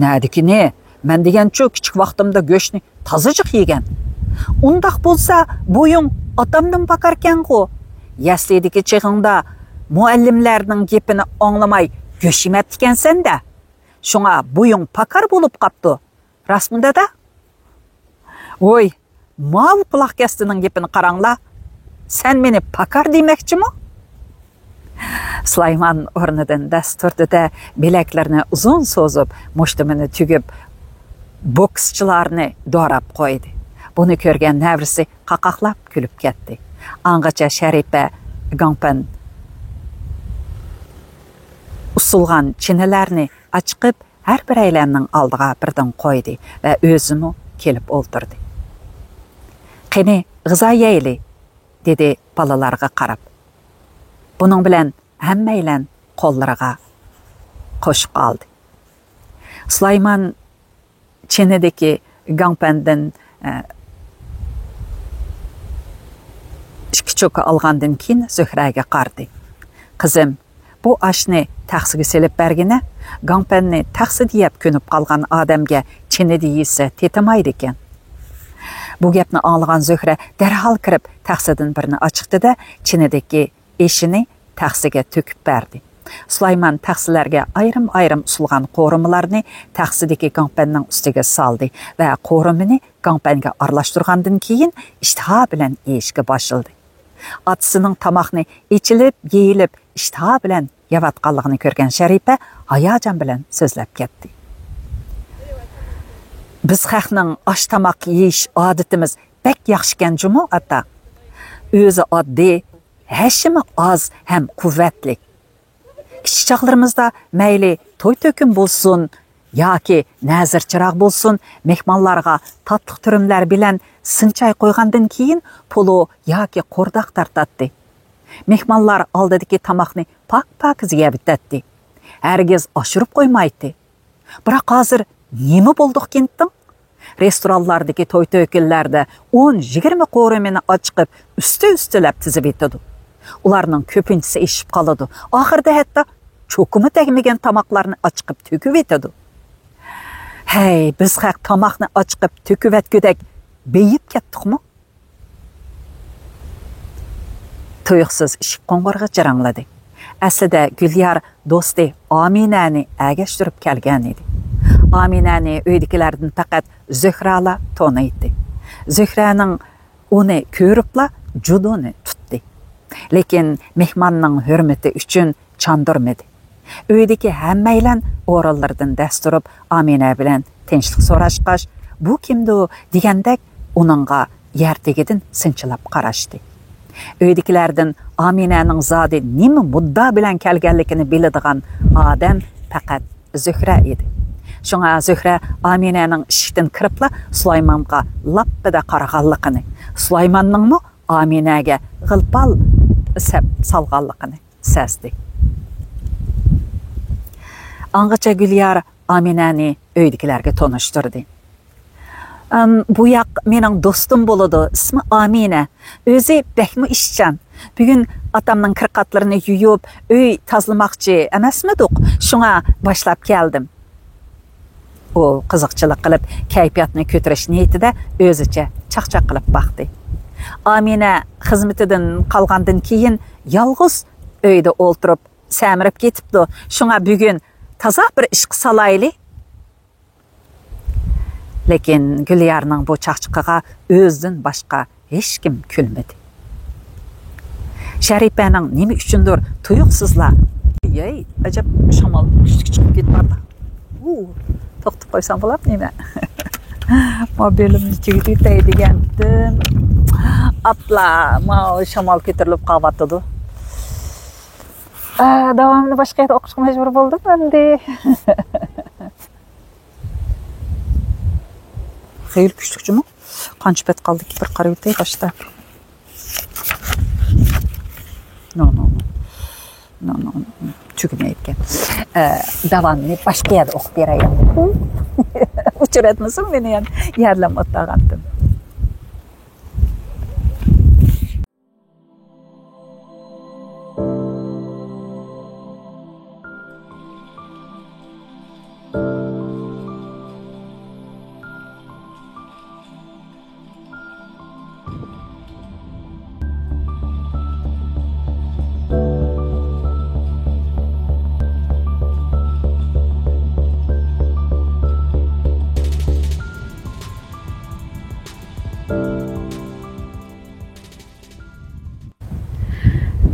«نەدىكىنى؟ مەن دېگەنچۇ كىچىك ۋاقتىمدا گۆشنى تازا جىق يېگەن.» «ئۇنداق بولسا، بويۇڭ ئاتامدىن پاكاركەنغۇ؟ يەسلىدىكى چېغىڭدا مۇئەللىملەرنىڭ گېپىنى ئاڭلىماي گۆش يېمەپتىكەنسەن-دە. شۇڭا بويۇڭ پاكار بولۇپ قاپتۇ. راستمۇ، دادا؟» «ۋوي، ماۋۇ قۇلاق كەستىنىڭ گېپىنى قاراڭلا. سەن مېنى پاكار دېمەكچىمۇ؟» سۇلايمان ئورنىدىن دەس تۇردى-دە، بىلەكلىرىنى ئۇزۇن سوزۇپ، مۇشتۇمىنى تۈگۈپ، بوكسچىلارنى دوراپ قويدى. بۇنى كۆرگەن نەۋرىسى قاقاقلاپ كۈلۈپ كەتتى. ئاڭغىچە شەرىپە گاڭپەن ئۇسسۇلغان چىنىلەرنى ئاچىقىپ، ھەر بىرەيلەننىڭ ئالدىغا بىردىن قويدى ۋە ئۆزىمۇ كېلىپ ئولتۇردى. «قېنى، غىزا يەيلى!» دېدى بالىلارغا قاراپ. بۇنىڭ بىلەن ھەممەيلەن قوللىرىغا قوشۇق ئالدى. سۇلايمان چىنىدىكى گاڭپەندىن، ئە، ئىككى چوكا ئالغاندىن كېيىن زۆھرەگە قارىدى. «قىزىم، بۇ ئاشنى تەخسىگە سېلىپ بەرگىنە، گاڭپەننى تەخسىدە يەپ كۆنۈپ قالغان ئادەمگە چىنىدە يېسە تېتىمايدىكەن.» بۇ گەپنى ئاڭلىغان زۆھرە دەرھال كىرىپ تەخسىدىن بىرنى ئاچىقتى-دە، چىنىدىكى ئېشىنى تەخسىگە تۆكۈپ بەردى. سۇلايمان تەخسىلەرگە ئايرىم-ئايرىم ئۇسۇلغان قورۇمىلارنى تەخسىدىكى گاڭپەننىڭ ئۈستىگە سالدى ۋە قورۇمىنى گاڭپەنگە ئارىلاشتۇرغاندىن كېيىن ئىشتىها بىلەن يېيىشكە باشلىدى. ئاتىسىنىڭ تاماقنى ئېچىلىپ، يېيىلىپ، ئىشتىها بىلەن يەۋاتقانلىقىنى كۆرگەن شەرىپە ھاياجان بىلەن سۆزلەپ كەتتى. بىز خەقنىڭ ئاش-تاماق يېيىش ئادىتىمىز بەك ياخشىكەن جۇمۇ، ئاتا. ئۆزى ئاددىي، ھەشىمى ئاز ھەم قۇۋۋەتلىك. كىچىك چاغلىرىمىزدا مەيلى توي-تۆكۈن بولسۇن ياكى نەزىر-چىراغ بولسۇن، مېھمانلارغا تاتلىق تۈرۈملەر بىلەن سىنچاي قويغاندىن كېيىن پولۇ ياكى قورداق تارتاتتى. مېھمانلار ئالدىدىكى تاماقنى پاك-پاكىز يەۋېتەتتى. ھەرگىز ئاشۇرۇپ قويمايتتى. بىراق ھازىر نېمە بولدۇقكىنتىڭ؟ رېستورانلاردىكى توي-تۆكۈنلەردە ئون، يىگىرمە قورۇمىنى ئاچىقىپ، ئۈستى-ئۈستىلەپ تىزىۋېتىدۇ. ئۇلارنىڭ كۆپىنچىسى ئېشىپ قالىدۇ. ئاخىرىدا ھەتتا چوكىمۇ تەگمىگەن تاماقلارنى ئاچىقىپ تۆكۈۋېتىدۇ. ھەي، بىز خەق تاماقنى ئاچىقىپ تۆكۈۋەتكۈدەك بېيىپ كەتتۇقمۇ؟ تۇيۇقسىز ئىشىك قوڭغۇرىقى جىرىڭلىدى. ئەسلىدە گۈليار دوستى ئامىنەنى ئەگەشتۈرۈپ كەلگەن ئىدى. ئامىنەنى ئۆيدىكىلەردىن پەقەت زۆھرەلا تونۇيتتى. زۆھرەنىڭ ئۇنى كۆرۈپلا جۇدۇنى تۇتتى. لېكىن مېھماننىڭ ھۆرمىتى ئۈچۈن چاندۇرمىدى. ئۆيدىكى ھەممەيلەن ئورۇنلىرىدىن دەس تۇرۇپ، ئامىنە بىلەن تىنچلىق سوراشقاچ، «بۇ كىمدۇ؟» دېگەندەك ئۇنىڭغا يەر تېگىدىن سىنچىلاپ قاراشتى. ئۆيدىكىلەردىن ئامىنەنىڭ زادى نېمە مۇددا بىلەن كەلگەنلىكىنى بىلىدىغان ئادەم پەقەت زۆھرە ئىدى. شۇڭا زۆھرە ئامىنەنىڭ ئىشىكتىن كىرىپلا سۇلايمانغا لاپپىدە قارىغانلىقىنى، سۇلايماننىڭمۇ ئامىنەگە غىلپال سەپ سالغانلىقىنى سەزدى. ئاڭغىچە گۈليار ئامىنەنى ئۆيدىكىلەرگە تونۇشتۇردى. «ئەم، بۇ ياق مېنىڭ دوستۇم بولىدۇ، ئىسمى ئامىنە. ئۆزى بەكمۇ ئىشچان. بۈگۈن ئاتامنىڭ كىرقاتلىرىنى يۇيۇپ، ئۆي تازىلىماقچى ئەمەسمىدۇق، شۇڭا باشلاپ كەلدىم.» ئۇ قىزىقچىلىق قىلىپ، كەيپىياتنى كۆتۈرۈش نىيىتىدە ئۆزىچە چاقچاق قىلىپ باقتى. ئامىنە خىزمىتىدىن قالغاندىن كېيىن يالغۇز ئۆيدە ئولتۇرۇپ سەمرىپ كېتىپتۇ. شۇڭا بۈگۈن تازا بىر ئىشقا سالايلى. لېكىن گۈليارنىڭ بۇ چاقچىقىغا ئۆزىدىن باشقا ھېچكىم كۈلمىدى. شەرىپەنىڭ نېمە ئۈچۈندۇر تۇيۇقسىزلا، يەي، ئەجەب شامال كۈچلۈك چىقىپ كېتىۋاتىدۇ. ئۇ، توختىتىپ قويسام بولامدۇ نېمە؟ ما بۆلۈمنى تۈگىتىۋېتەي دېگەنتىم. ئاپلا، ما شامال كۆتۈرۈلۈپ قاۋاتىدۇ. ئا، داۋامىنى باشقا يەردە ئوقۇشقا مەجبۇر بولدۇم ئەمدى. خېلى كۈچلۈك جۇمۇ. قانچە بەت قالدىكى بىر قارىۋېتەي باشتا. نو، نو، نو. نو، نو، نو. تۈگىمەيدىكەن. ئە، داۋامىنى باشقا يەردە ئوقۇپ بېرەي ئەمدى. ئۇچراتمىسۇن مېنى يەنە يەرلەم ئوتاغانتىم.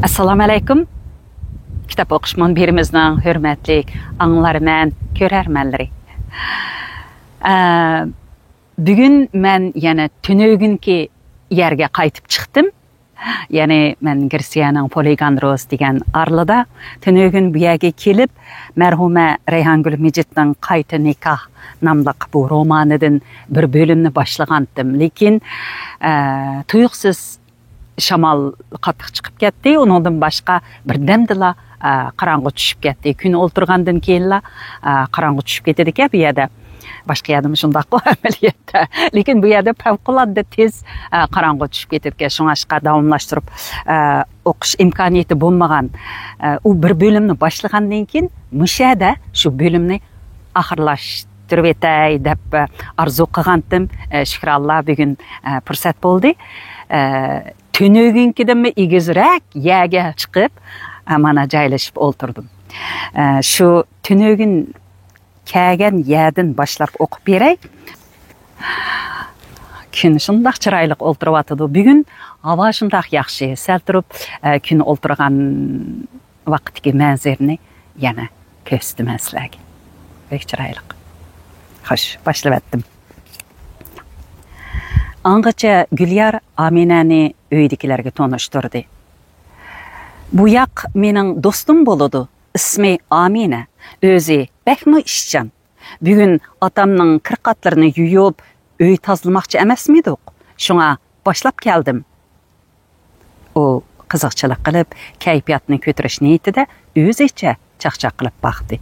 ئەسسالامۇ ئەلەيكۇم. كىتاب ئوقۇش مۇنبىرىمىزنىڭ ھۆرمەتلىك ئاڭلارمەن، كۆرەرمەنلىرى. ئە، بۈگۈن مەن يەنە تۈنۈگۈنكى يەرگە قايتىپ چىقتىم. يەنى مەن گرېتسىيەنىڭ پولىگانروس دېگەن ئارىلىدا تۈنۈگۈن بۇ يەرگە كېلىپ، مەرھۇمە رەيھانگۈل مىجىتنىڭ قايتا نىكاھ ناملىق بۇ رومانىدىن بىر بۆلۈمنى باشلىغانتىم. لېكىن، ئە، تۇيۇقسىز شامال قاتتىق چىقىپ كەتتى. ئۇنىڭدىن باشقا بىردەمدىلا، ئە، قاراڭغۇ چۈشۈپ كەتتى. كۈن ئولتۇرغاندىن كېيىنلا، ئە، قاراڭغۇ چۈشۈپ كېتىدىكەن بۇ يەردە. باشقا يەردىمۇ شۇنداققۇ ئەمەلىيەتتە. لېكىن بۇ يەردە پەۋقۇلئاددە تېز، ئە، قاراڭغۇ چۈشۈپ كېتىدىكەن. شۇڭلاشقا داۋاملاشتۇرۇپ، ئە، ئوقۇش ئىمكانىيىتى بولمىغان، ئە، ئۇ بىر بۆلۈمنى باشلىغاندىن كېيىن مۇشۇ يەردە شۇ بۆلۈمنى ئاخىرلاشتۇرۇۋېتەي دەپ، ئە، ئارزۇ قىلغانتىم. ئە، شۈكراللا بۈگۈن، ئە، پۇرسەت بولدى. ئە، تۈنۈگۈنكىدىنمۇ ئېگىزرەك يەرگە چىقىپ، ئە، مانا جايلىشىپ ئولتۇردۇم. ئە، شۇ تۈنۈگۈن كەلگەن يەردىن باشلاپ ئوقۇپ بېرەي. كۈن شۇنداق چىرايلىق ئولتۇرۇۋاتىدۇ. بۈگۈن ھاۋا شۇنداق ياخشى. سەل تۇرۇپ، ئە، كۈن ئولتۇرغان ۋاقىتتىكى مەنزىرىنى يەنە كۆرسىتىمەن سىلەرگە. بەك چىرايلىق. خوش، باشلىۋەتتىم. ئاڭغىچە گۈليار ئامىنەنى ئۆيدىكىلەرگە تونۇشتۇردى. بۇ ياق مېنىڭ دوستۇم بولىدۇ. ئىسمى ئامىنە. ئۆزى بەكمۇ ئىشچان. بۈگۈن ئاتامنىڭ كىرقاتلىرىنى يۇيۇپ، ئۆي تازىلىماقچى ئەمەسمىدۇق؟ شۇڭا باشلاپ كەلدىم. ئۇ قىزىقچىلىق قىلىپ، كەيپىياتنى كۆتۈرۈش نىيىتىدە ئۆزىچە چاقچاق قىلىپ باقتى.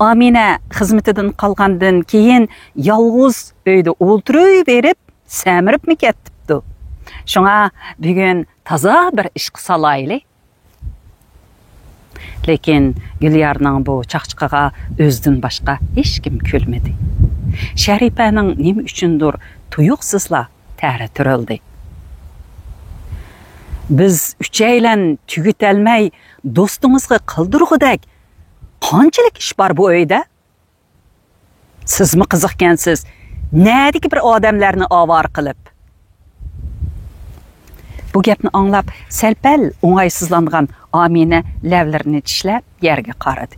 ئامىنە خىزمىتىدىن قالغاندىن كېيىن يالغۇز ئۆيدە ئولتۇرۇۋېرىپ، سەمرىپمۇ كەتتىپتۇ. شۇڭا بۈگۈن تازا بىر ئىشقا سالايلى. لېكىن گۈليارنىڭ بۇ چاقچىقىغا ئۆزىدىن باشقا ھېچكىم كۈلمىدى. شەرىپەنىڭ نېمە ئۈچۈندۇر تۇيۇقسىزلا تەرى تۈرۈلدى. بىز ئۈچەيلەن تۈگىتەلمەي، دوستىڭىزغا قىلدۇرغۇدەك قانچىلىك ئىش بار بۇ ئۆيدە؟ سىزمۇ قىزىقكەنسىز، نەدىكى بىر ئادەملەرنى ئاۋارە قىلىپ. بۇ گەپنى ئاڭلاپ، سەل-پەل ئوڭايسىزلانغان ئامىنە لەۋلىرىنى چىشلەپ يەرگە قارىدى.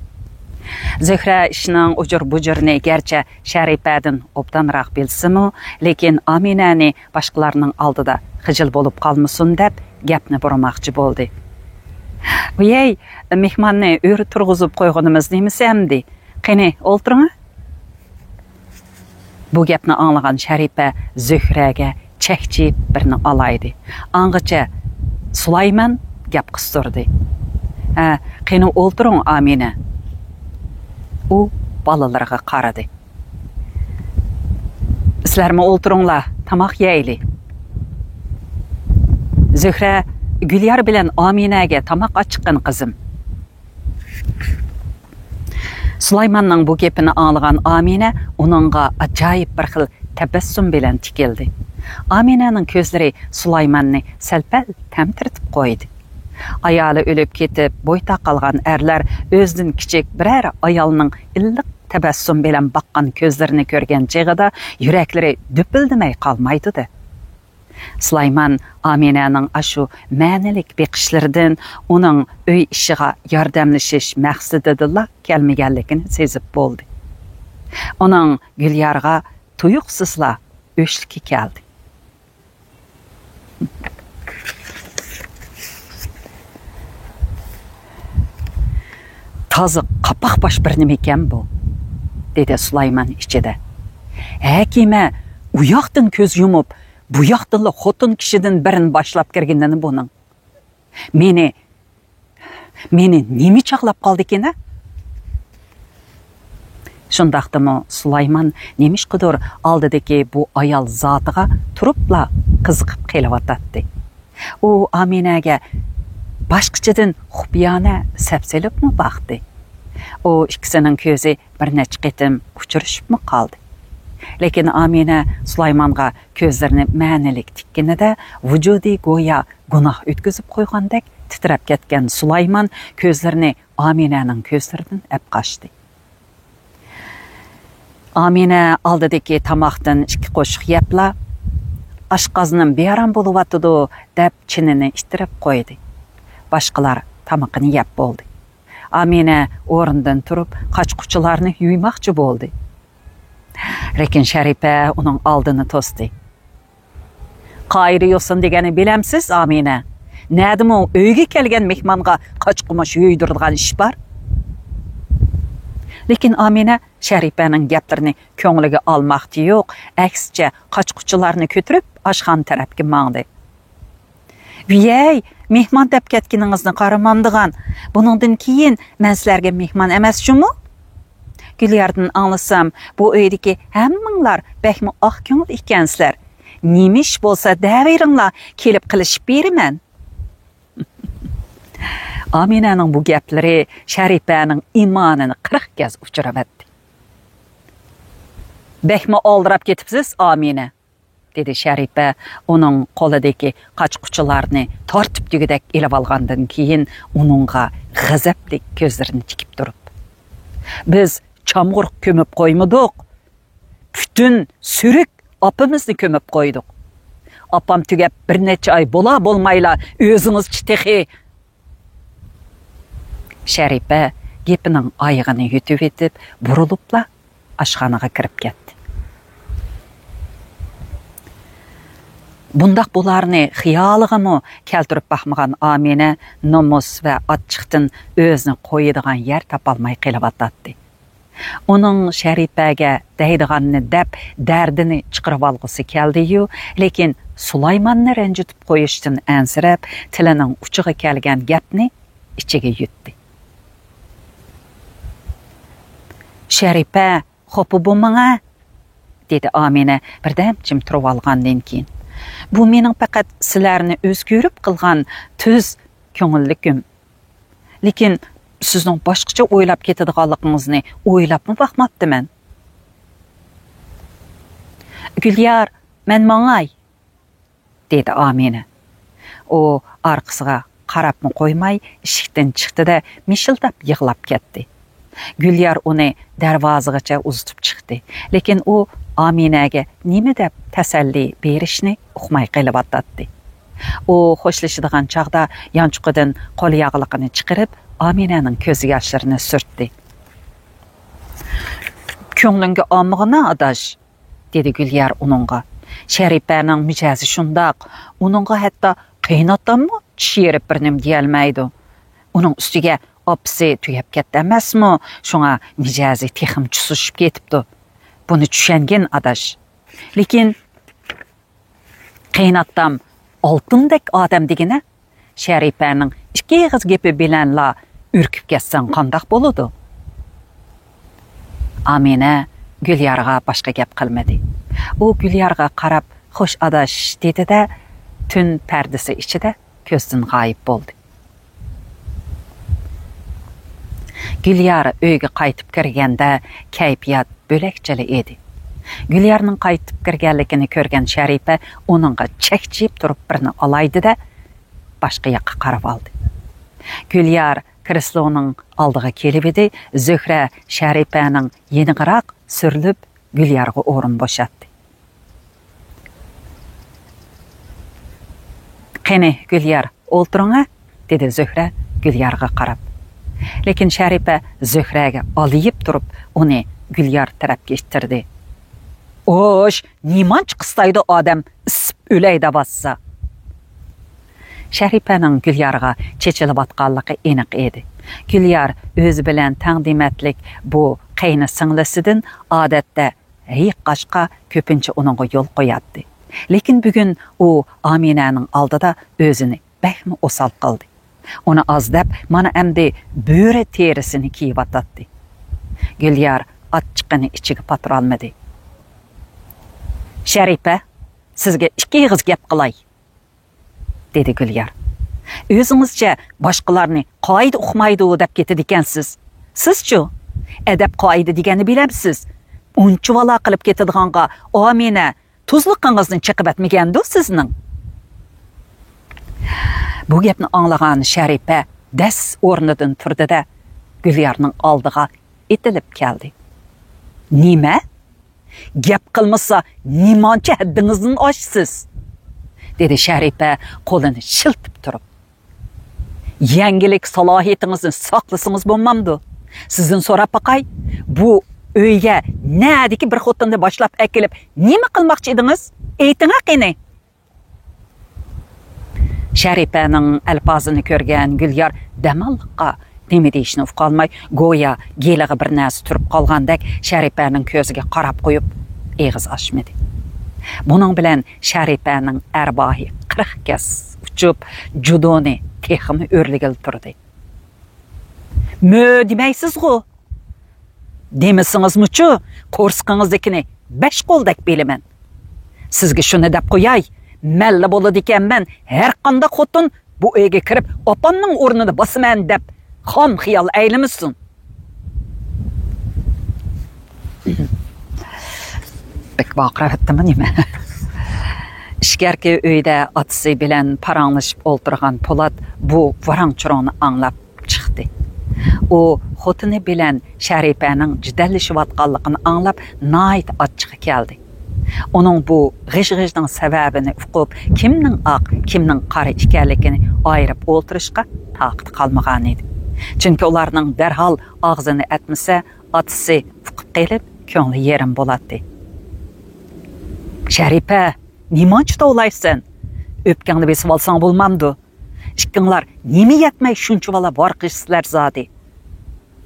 زۆھرە ئىشنىڭ ئۇجۇر-بۇجۇرىنى گەرچە شەرىپەدىن ئوبدانراق بىلسىمۇ، لېكىن ئامىنەنى باشقىلارنىڭ ئالدىدا خىجىل بولۇپ قالمىسۇن دەپ گەپنى بۇرىماقچى بولدى. ۋىيەي، مېھماننى ئۆرە تۇرغۇزۇپ قويغىنىمىز نېمىسى ئەمدى؟ قېنى، ئولتۇرۇڭ. بۇ گەپنى ئاڭلىغان شەرىپە زۆھرەگە چەكچىيىپ بىرنى ئالايدى. ئاڭغىچە سۇلايمان گەپ قىستۇردى. ھە، قېنى ئولتۇرۇڭ، ئامىنە. ئۇ بالىلىرىغا قارىدى. سىلەرمۇ ئولتۇرۇڭلار، تاماق يەيلى. زۆھرە، گۈليار بىلەن ئامىنەگە تاماق ئاچىققىن، قىزىم. سۇلايماننىڭ بۇ گېپىنى ئاڭلىغان ئامىنە ئۇنىڭغا ئاجايىپ بىر خىل تەبەسسۇم بىلەن تىكىلدى. ئامىنەنىڭ كۆزلىرى سۇلايماننى سەل-پەل تەمتىرىتىپ قويدى. ئايالى ئۆلۈپ كېتىپ، بويتاق قالغان ئەرلەر ئۆزىدىن كىچىك بىرەر ئايالنىڭ ئىللىق تەبەسسۇم بىلەن باققان كۆزلىرىنى كۆرگەن چېغىدا يۈرەكلىرى دۈپۈلدىمەي قالمايدۇ-دە. سۇلايمان ئامىنەنىڭ ئاشۇ مەنىلىك بېقىشلىرىدىن ئۇنىڭ ئۆي ئىشىغا ياردەملىشىش مەقسىتىدىلا كەلمىگەنلىكىنى سېزىپ بولدى. ئۇنىڭ گۈليارغا تۇيۇقسىزلا ئۆچلۈكى كەلدى. تازا قاپاق باش بىر نېمىكەن بۇ، دېدى سۇلايمان ئىچىدە. ھەكىمە ئۇ ياقتىن كۆز يۇمۇپ، بۇ ياقتىنلا خوتۇن كىشىدىن بىرنى باشلاپ كىرگىنىنى بۇنىڭ. مېنى، مېنى نېمە چاغلاپ قالدىكىن، ھە؟ شۇنداقتىمۇ سۇلايمان نېمىشقىدۇر ئالدىدىكى بۇ ئايال زاتىغا تۇرۇپلا قىزىقىپ قېلىۋاتاتتى. ئۇ ئامىنەگە باشقىچىدىن خۇپىيانە سەپسېلىپمۇ باقتى. ئۇ ئىككىسىنىڭ كۆزى بىر نەچچە قېتىم ئۇچرىشىپمۇ قالدى. لېكىن ئامىنە سۇلايمانغا كۆزلىرىنى مەنىلىك تىككىنىدە، ۋۇجۇدى گويا گۇناھ ئۆتكۈزۈپ قويغاندەك تىترەپ كەتكەن سۇلايمان كۆزلىرىنى ئامىنەنىڭ كۆزلىرىدىن ئەپ قاچتى. ئامىنە ئالدىدىكى تاماقتىن ئىككى قوشۇق يەپلا، «ئاشقازىنىم بىئارام بولۇۋاتىدۇ» دەپ چىنىنى ئىتتىرىپ قويدى. باشقىلار تامىقىنى يەپ بولدى. ئامىنە ئورنىدىن تۇرۇپ قاچا-قۇچىلارنى يۇيماقچى بولدى. لېكىن شەرىپە ئۇنىڭ ئالدىنى توستى. «قايىرى يوسۇن دېگەننى بىلەمسىز، ئامىنە؟ نەدىمۇ ئۆيگە كەلگەن مېھمانغا قاچا-قۇماچ يۇيدۇرىدىغان ئىش بار؟» لېكىن ئامىنە شەرىپەنىڭ گەپلىرىنى كۆڭلىگە ئالماقتا يوق، ئەكسىچە قاچا-قۇچىلارنى كۆتۈرۈپ ئاشخانا تەرەپكە ماڭدى. «ۋىيەي، مېھمان دەپ كەتكىنىڭىزنى قارىمامدىغان. بۇنىڭدىن كېيىن مەن سىلەرگە مېھمان ئەمەس جۇمۇ؟ گۈلياردىن ئاڭلىسام، بۇ ئۆيدىكى ھەممىڭلار بەكمۇ ئاق كۆڭۈل ئىكەنسىلەر. نېمە ئىش بولسا دەۋېرىڭلار، كېلىپ قىلىشىپ بېرىمەن.» ئامىنەنىڭ بۇ گەپلىرى شەرىپەنىڭ ئىمانىنى قىرىق گەز ئۇچۇرۇۋەتتى. «بەكمۇ ئالدىراپ كېتىپسىز، ئامىنە.» دېدى شەرىپە ئۇنىڭ قولىدىكى قاچا-قۇچىلارنى تارتىپ دېگۈدەك ئېلىۋالغاندىن كېيىن ئۇنىڭغا غەزەپلىك كۆزلىرىنى تىكىپ تۇرۇپ. «بىز چامغۇر كۆمۈپ قويمىدۇق. پۈتۈن سۈرۈك ئاپىمىزنى كۆمۈپ قويدۇق. ئاپام تۈگەپ بىر نەچچە ئاي بولا بولمايلا ئۆزىڭىزچە تېخى.» شەرىپە گېپىنىڭ ئايىغىنى يۇتۇۋېتىپ، بۇرۇلۇپلا ئاشخانىغا كىرىپ كەتتى. بۇنداق بولارنى خىيالىغىمۇ كەلتۈرۈپ باقمىغان ئامىنە نومۇس ۋە ئاچچىقتىن ئۆزىنى قويىدىغان يەر تاپالماي قېلىۋاتاتتى. ئۇنىڭ شەرىپەگە دەيدىغاننى دەپ، دەردىنى چىقىرىۋالغۇسى كەلدى-يۇ، لېكىن سۇلايماننى رەنجىتىپ قويۇشتىن ئەنسىرەپ، تىلىنىڭ ئۇچىغا كەلگەن گەپنى ئىچىگە يۇتتى. شەرىپە، خاپا بولماڭ ھە، دېدى ئامىنە بىردەم جىم تۇرۇۋالغاندىن كېيىن. بۇ مېنىڭ پەقەت سىلەرنى ئۆزگە كۆرۈپ قىلغان تۈز كۆڭۈللۈكۈم. لېكىن سىزنىڭ باشقىچە ئويلاپ كېتىدىغانلىقىڭىزنى ئويلاپمۇ باقماپتىمەن. گۈليار، مەن ماڭاي، دېدى ئامىنە. ئۇ ئارقىسىغا قاراپمۇ قويماي ئىشىكتىن چىقتى-دە، مىشىلداپ يىغلاپ كەتتى. گۈليار ئۇنى دەرۋازىغىچە ئۇزىتىپ چىقتى، لېكىن ئۇ ئامىنەگە نېمە دەپ تەسەللى بېرىشنى ئۇقماي قېلىۋاتاتتى. ئۇ خوشلىشىدىغان چاغدا يانچۇقىدىن قول ياغلىقىنى چىقىرىپ، ئامىنەنىڭ كۆز ياشلىرىنى سۈرتتى. كۆڭلۈڭگە ئالمىغىنا، ئاداش، دېدى گۈليار ئۇنىڭغا. شەرىپەنىڭ مىجەزى شۇنداق. ئۇنىڭغا ھەتتا قېيىنئاتاممۇ چىش يېرىپ بىر نېمە دېيەلمەيدۇ. ئۇنىڭ ئۈستىگە ئاپىسى تۈگەپ كەتتى ئەمەسمۇ؟ شۇڭا مىجەزى تېخىمۇ چۇسۇشۇپ كېتىپتۇ. بۇنى چۈشەنگىن، ئاداش. لېكىن قېيىنئاتام ئالتۇندەك ئادەم دېگىنە، شەرىپەنىڭ ئىككى ئېغىز گېپى بىلەنلا ئۈركۈپ كەتسەڭ قانداق بولىدۇ؟ ئامىنە گۈليارغا باشقا گەپ قىلمىدى. ئۇ گۈليارغا قاراپ، «خوش ئاداش» دېدى-دە، تۈن پەردىسى ئىچىدە كۆزدىن غايىب بولدى. گۈليار ئۆيگە قايتىپ كىرگەندە، كەيپىيات بۆلەكچىلا ئىدى. گۈليارنىڭ قايتىپ كىرگەنلىكىنى كۆرگەن شەرىپە ئۇنىڭغا چەكچىيىپ تۇرۇپ بىرنى ئالايدى-دە، باشقا ياققا قارىۋالدى. گۈليار كرېسلونىڭ ئالدىغا كېلىۋىدى، زۆھرە شەرىپەنىڭ يېنىغىراق سۈرۈلۈپ، گۈليارغا ئورۇن بوشاتتى. «قېنى، گۈليار، ئولتۇرۇڭ ھە»، دېدى زۆھرە گۈليارغا قاراپ. لېكىن شەرىپە زۆھرەگە ئالىيىپ تۇرۇپ، ئۇنى گۈليار تەرەپكە ئىتتىردى. «ئوش، نېمانچە قىستايدۇ ئادەم، ئىسسىپ ئۆلەي دەۋاتسا!» شەرىپەنىڭ گۈليارغا چېچىلىۋاتقانلىقى ئېنىق ئىدى. گۈليار ئۆزى بىلەن تەڭ دېمەتلىك بۇ قېيىنى سىڭلىسىدىن ئادەتتە ھېيىققاچقا كۆپىنچە ئۇنىڭغا يول قوياتتى. لېكىن بۈگۈن ئۇ ئامىنەنىڭ ئالدىدا ئۆزىنى بەكمۇ ئوسال قىلدى. ئۇنى ئاز دەپ، مانا ئەمدى بۆرە تېرىسىنى كىيىۋاتاتتى. گۈليار ئاچچىقىنى ئىچىگە پاتۇرالمىدى. «شەرىپە، سىزگە ئىككى ئېغىز گەپ قىلاي»، دېدى گۈليار. «ئۆزىڭىزچە باشقىلارنى قائىدە ئۇقمايدۇ دەپ كېتىدىكەنسىز. سىزچۇ؟ ئەدەپ قائىدە دېگەننى بىلەمسىز؟ ئۇنچىۋالا قىلىپ كېتىدىغانغا ئامىنە تۇزلۇقىڭىزنى چېقىۋەتمىگەندۇ سىزنىڭ؟» بۇ گەپنى ئاڭلىغان شەرىپە دەس ئورنىدىن تۇردى-دە، گۈليارنىڭ ئالدىغا ئېتىلىپ كەلدى. «نېمە؟ گەپ قىلمىسا، نېمانچە ھەددىڭىزدىن ئاشىسىز؟» دېدى شەرىپە قولىنى شىلتىپ تۇرۇپ. «يەڭگىلىك سالاھىيىتىڭىزنى ساقلىسىڭىز بولمامدۇ؟ سىزدىن سوراپ باقاي، بۇ ئۆيگە نەدىكى بىر خوتۇننى باشلاپ ئەكېلىپ نېمە قىلماقچى ئىدىڭىز؟ ئېيتىڭە قېنى!» شەرىپەنىڭ ئەلپازىنى كۆرگەن گۈليار دەماللىققا نېمە دېيىشنى ئۇقالماي، گويا گېلىغا بىر نەرسە تۈرۈپ قالغاندەك شەرىپەنىڭ كۆزىگە قاراپ قويۇپ ئېغىز ئاچمىدى. بۇنىڭ بىلەن شەرىپەنىڭ ئەرباھى قىرىق كەس ئۇچۇپ، جۇدۇنى تېخىمۇ ئۆرلىگىلى تۇردى. «مۆ دېمەيسىزغۇ؟» «دېمىسىڭىزمۇچۇ، قورسىقىڭىزدىكىنى بەش قولدەك بىلىمەن. سىزگە شۇنى دەپ قوياي، مەنلا بولىدىكەنمەن، ھەر قانداق خوتۇن بۇ ئۆيگە كىرىپ، ئاپامنىڭ ئورنىنى باسىمەن دەپ خام خىيال ئەيلىمىسۇن.» بەك ۋارقىراۋەتتىمۇ نېمە؟ ئىچكەركى ئۆيدە ئاتىسى بىلەن پاراڭلىشىپ ئولتۇرغان پولات بۇ ۋاراڭ-چۇرۇڭنى ئاڭلاپ چىقتى. ئۇ خوتۇنى بىلەن شەرىپەنىڭ جېدەللىشىۋاتقانلىقىنى ئاڭلاپ، ناھايىتى ئاچچىقى كەلدى. ئۇنىڭ بۇ غىژ-غىژنىڭ سەۋەبىنى ئۇقۇپ، كىمنىڭ ئاق، كىمنىڭ قارا ئىكەنلىكىنى ئايرىپ ئولتۇرۇشقا تاقىتى قالمىغانىدى. چۈنكى ئۇلارنىڭ دەرھال ئاغزىنى ئەتمىسە، ئاتىسى ئۇقۇپ قېلىپ، كۆڭلى يېرىم بولاتتى. «شەرىپە، نېمانچە توۋلايسەن؟ ئۆپكەڭنى بېسىۋالساڭ بولمامدۇ؟ ئىككىڭلار نېمە يەتمەي شۇنچىۋالا ۋارقىرىشىسىلەر زادى؟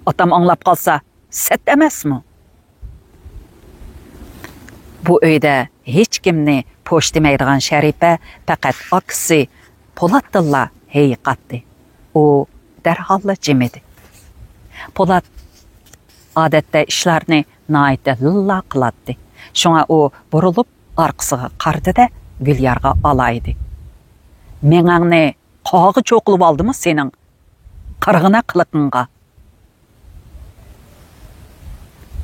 ئاتام ئاڭلاپ قالسا، سەت ئەمەسمۇ؟» بۇ ئۆيدە ھېچكىمنى پوش دېمەيدىغان شەرىپە پەقەت ئاكىسى پولاتتىنلا ھېيىقاتتى. ئۇ دەرھاللا جىمىدى. پولات ئادەتتە ئىشلارنى ناھايىتى لىللا قىلاتتى. شۇڭا ئۇ بۇرۇلۇپ ئارقىسىغا قارىدى-دە، گۈليارغا ئالايدى: «مېڭەڭنى قاغا چوقۇلۇۋالدىمۇ سېنىڭ قىرغىنە قىلىقىڭغا؟»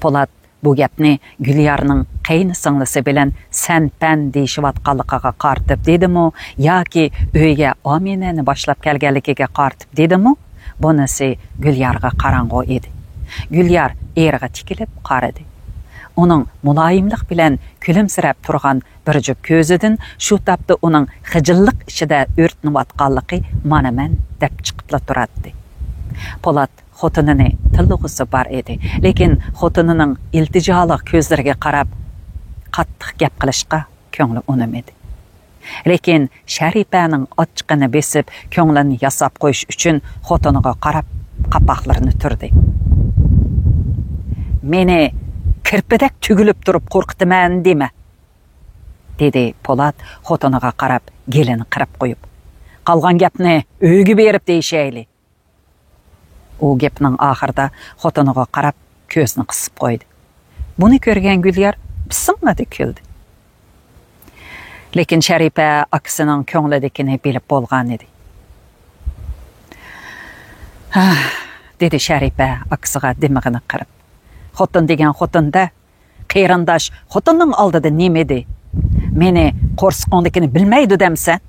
پولات بۇ گەپنى گۈليارنىڭ قېيىنسىڭلىسى بىلەن سەن-پەن دېيىشىۋاتقانلىقىغا قارىتىپ دېدىمۇ ياكى ئۆيگە ئامىنەنى باشلاپ كەلگەنلىكىگە قارىتىپ دېدىمۇ، بۇنىسى گۈليارغا قاراڭغۇ ئىدى. گۈليار ئېرىغا تىكىلىپ قارىدى. ئۇنىڭ مۇلايىملىق بىلەن كۈلۈمسىرەپ تۇرغان بىر جۈپ كۆزىدىن شۇ تاپتا ئۇنىڭ خىجىللىق ئىچىدە ئۆرتىنىۋاتقانلىقى مانا مەن دەپ چىقىپلا تۇراتتى. پولات خوتۇنىنى تىللىغۇسى بار ئىدى، لېكىن خوتۇنىنىڭ ئىلتىجالىق كۆزلىرىگە قاراپ قاتتىق گەپ قىلىشقا كۆڭلى ئۇنىمىدى. لېكىن شەرىپەنىڭ ئاچچىقىنى بېسىپ، كۆڭلىنى ياساپ قويۇش ئۈچۈن خوتۇنىغا قاراپ قاپاقلىرىنى تۈردى. «مېنى كىرپىدەك تۈگۈلۈپ تۇرۇپ قورقۇتىمەن دېمە!» دېدى پولات خوتۇنىغا قاراپ گېلىنى قىرىپ قويۇپ. «قالغان گەپنى ئۆيگە بېرىپ دېيىشەيلى.» ئۇ گېپىنىڭ ئاخىرىدا خوتۇنىغا قاراپ كۆزىنى قىسىپ قويدى. بۇنى كۆرگەن گۈليار پىسىڭلىدى كۈلدى. لېكىن شەرىپە ئاكىسىنىڭ كۆڭلىدىكىنى بىلىپ بولغانىدى. «ھە،» دېدى شەرىپە ئاكىسىغا دىمىقىنى قىرىپ. «خوتۇن دېگەن خوتۇن-دە، قېرىنداش خوتۇننىڭ ئالدىدا نېمىدى؟ مېنى قورسىقىڭدىكىنى بىلمەيدۇ دەمسەن؟»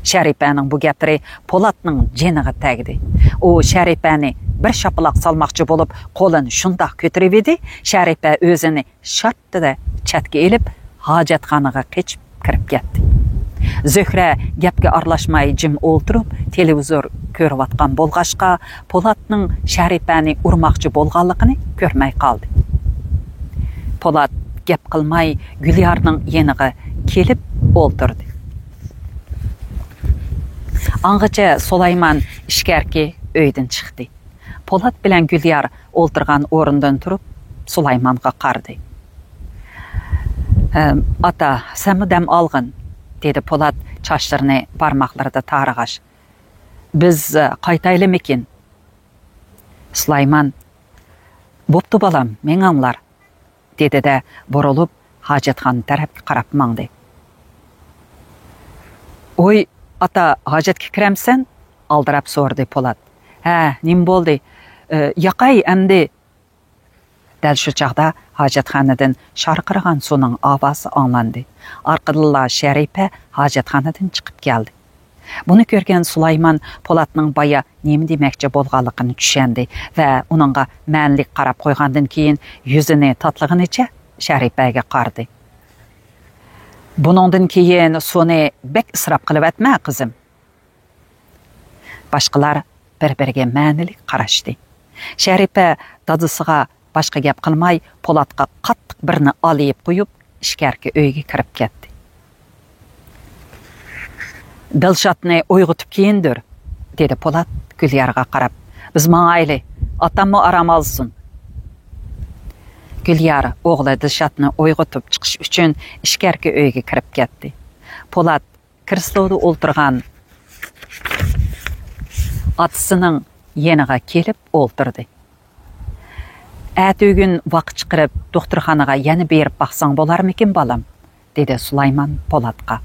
شەرىپەنىڭ بۇ گەپلىرى پولاتنىڭ جېنىغا تەگدى. ئۇ شەرىپەنى بىر شاپىلاق سالماقچى بولۇپ، قولىنى شۇنداق كۆتۈرۈۋىدى، شەرىپە ئۆزىنى شارتتىدە چەتكە ئېلىپ، ھاجەتخانىغا قېچىپ كىرىپ كەتتى. زۆھرە گەپكە ئارىلاشماي جىم ئولتۇرۇپ، تېلېۋىزور كۆرۈۋاتقان بولغاچقا، پولاتنىڭ شەرىپەنى ئۇرماقچى بولغانلىقىنى كۆرمەي قالدى. پولات گەپ قىلماي گۈليارنىڭ يېنىغا كېلىپ ئولتۇردى. ئاڭغىچە سۇلايمان ئىچكەرىكى ئۆيدىن چىقتى. پولات بىلەن گۈليار ئولتۇرغان ئورنىدىن تۇرۇپ، سۇلايمانغا قارىدى. «ئەم، ئاتا، سەنمۇ دەم ئالغىن»، دېدى پولات چاچلىرىنى بارماقلىرىدا تارىغاچ. «بىز، ئە، قايتايلىمىكىن؟» سۇلايمان: «بوپتۇ بالام، مېڭىڭلار»، دېدى-دە، بۇرۇلۇپ، ھاجەتخانا تەرەپكە قاراپ ماڭدى. «ھوي، ئاتا، ھاجەتكە كىرەمسەن؟» ئالدىراپ سورىدى پولات. «ھە، نېمە بولدى؟ ئى، ياقاي ئەمدى.» دەل شۇ چاغدا ھاجەتخانىدىن شارقىرىغان سۇنىڭ ئاۋازى ئاڭلاندى. ئارقىدىنلا شەرىپە ھاجەتخانىدىن چىقىپ كەلدى. بۇنى كۆرگەن سۇلايمان پولاتنىڭ بايا نېمە دېمەكچى بولغانلىقىنى چۈشەندى ۋە ئۇنىڭغا مەنىلىك قاراپ قويغاندىن كېيىن يۈزىنى تاتلىغىنىچە شەرىپەگە قارىدى. «بۇنىڭدىن كېيىن سۇنى بەك ئىسراپ قىلىۋەتمە، قىزىم.» باشقىلار بىر-بىرىگە مەنىلىك قاراشتى. شەرىپە دادىسىغا باشقا گەپ قىلماي، پولاتقا قاتتىق بىرنى ئالىيىپ قويۇپ، ئىچكەرىكى ئۆيگە كىرىپ كەتتى. «دىلشاتنى ئويغىتىپ كىيىندۈر»، دېدى پولات گۈليارغا قاراپ. «بىز ماڭايلى، ئاتاممۇ ئارام ئالسۇن.» گۈليار ئوغلى دىلشاتنى ئويغىتىپ چىقىش ئۈچۈن ئىچكەرىكى ئۆيگە كىرىپ كەتتى. پولات كرېسلودا ئولتۇرغان ئاتىسىنىڭ يېنىغا كېلىپ ئولتۇردى. «ئەتىگۈن ۋاقىت چىقىرىپ، دوختۇرخانىغا يەنە بېرىپ باقساڭ بولارمىكىن، بالام؟» دېدى سۇلايمان پولاتقا.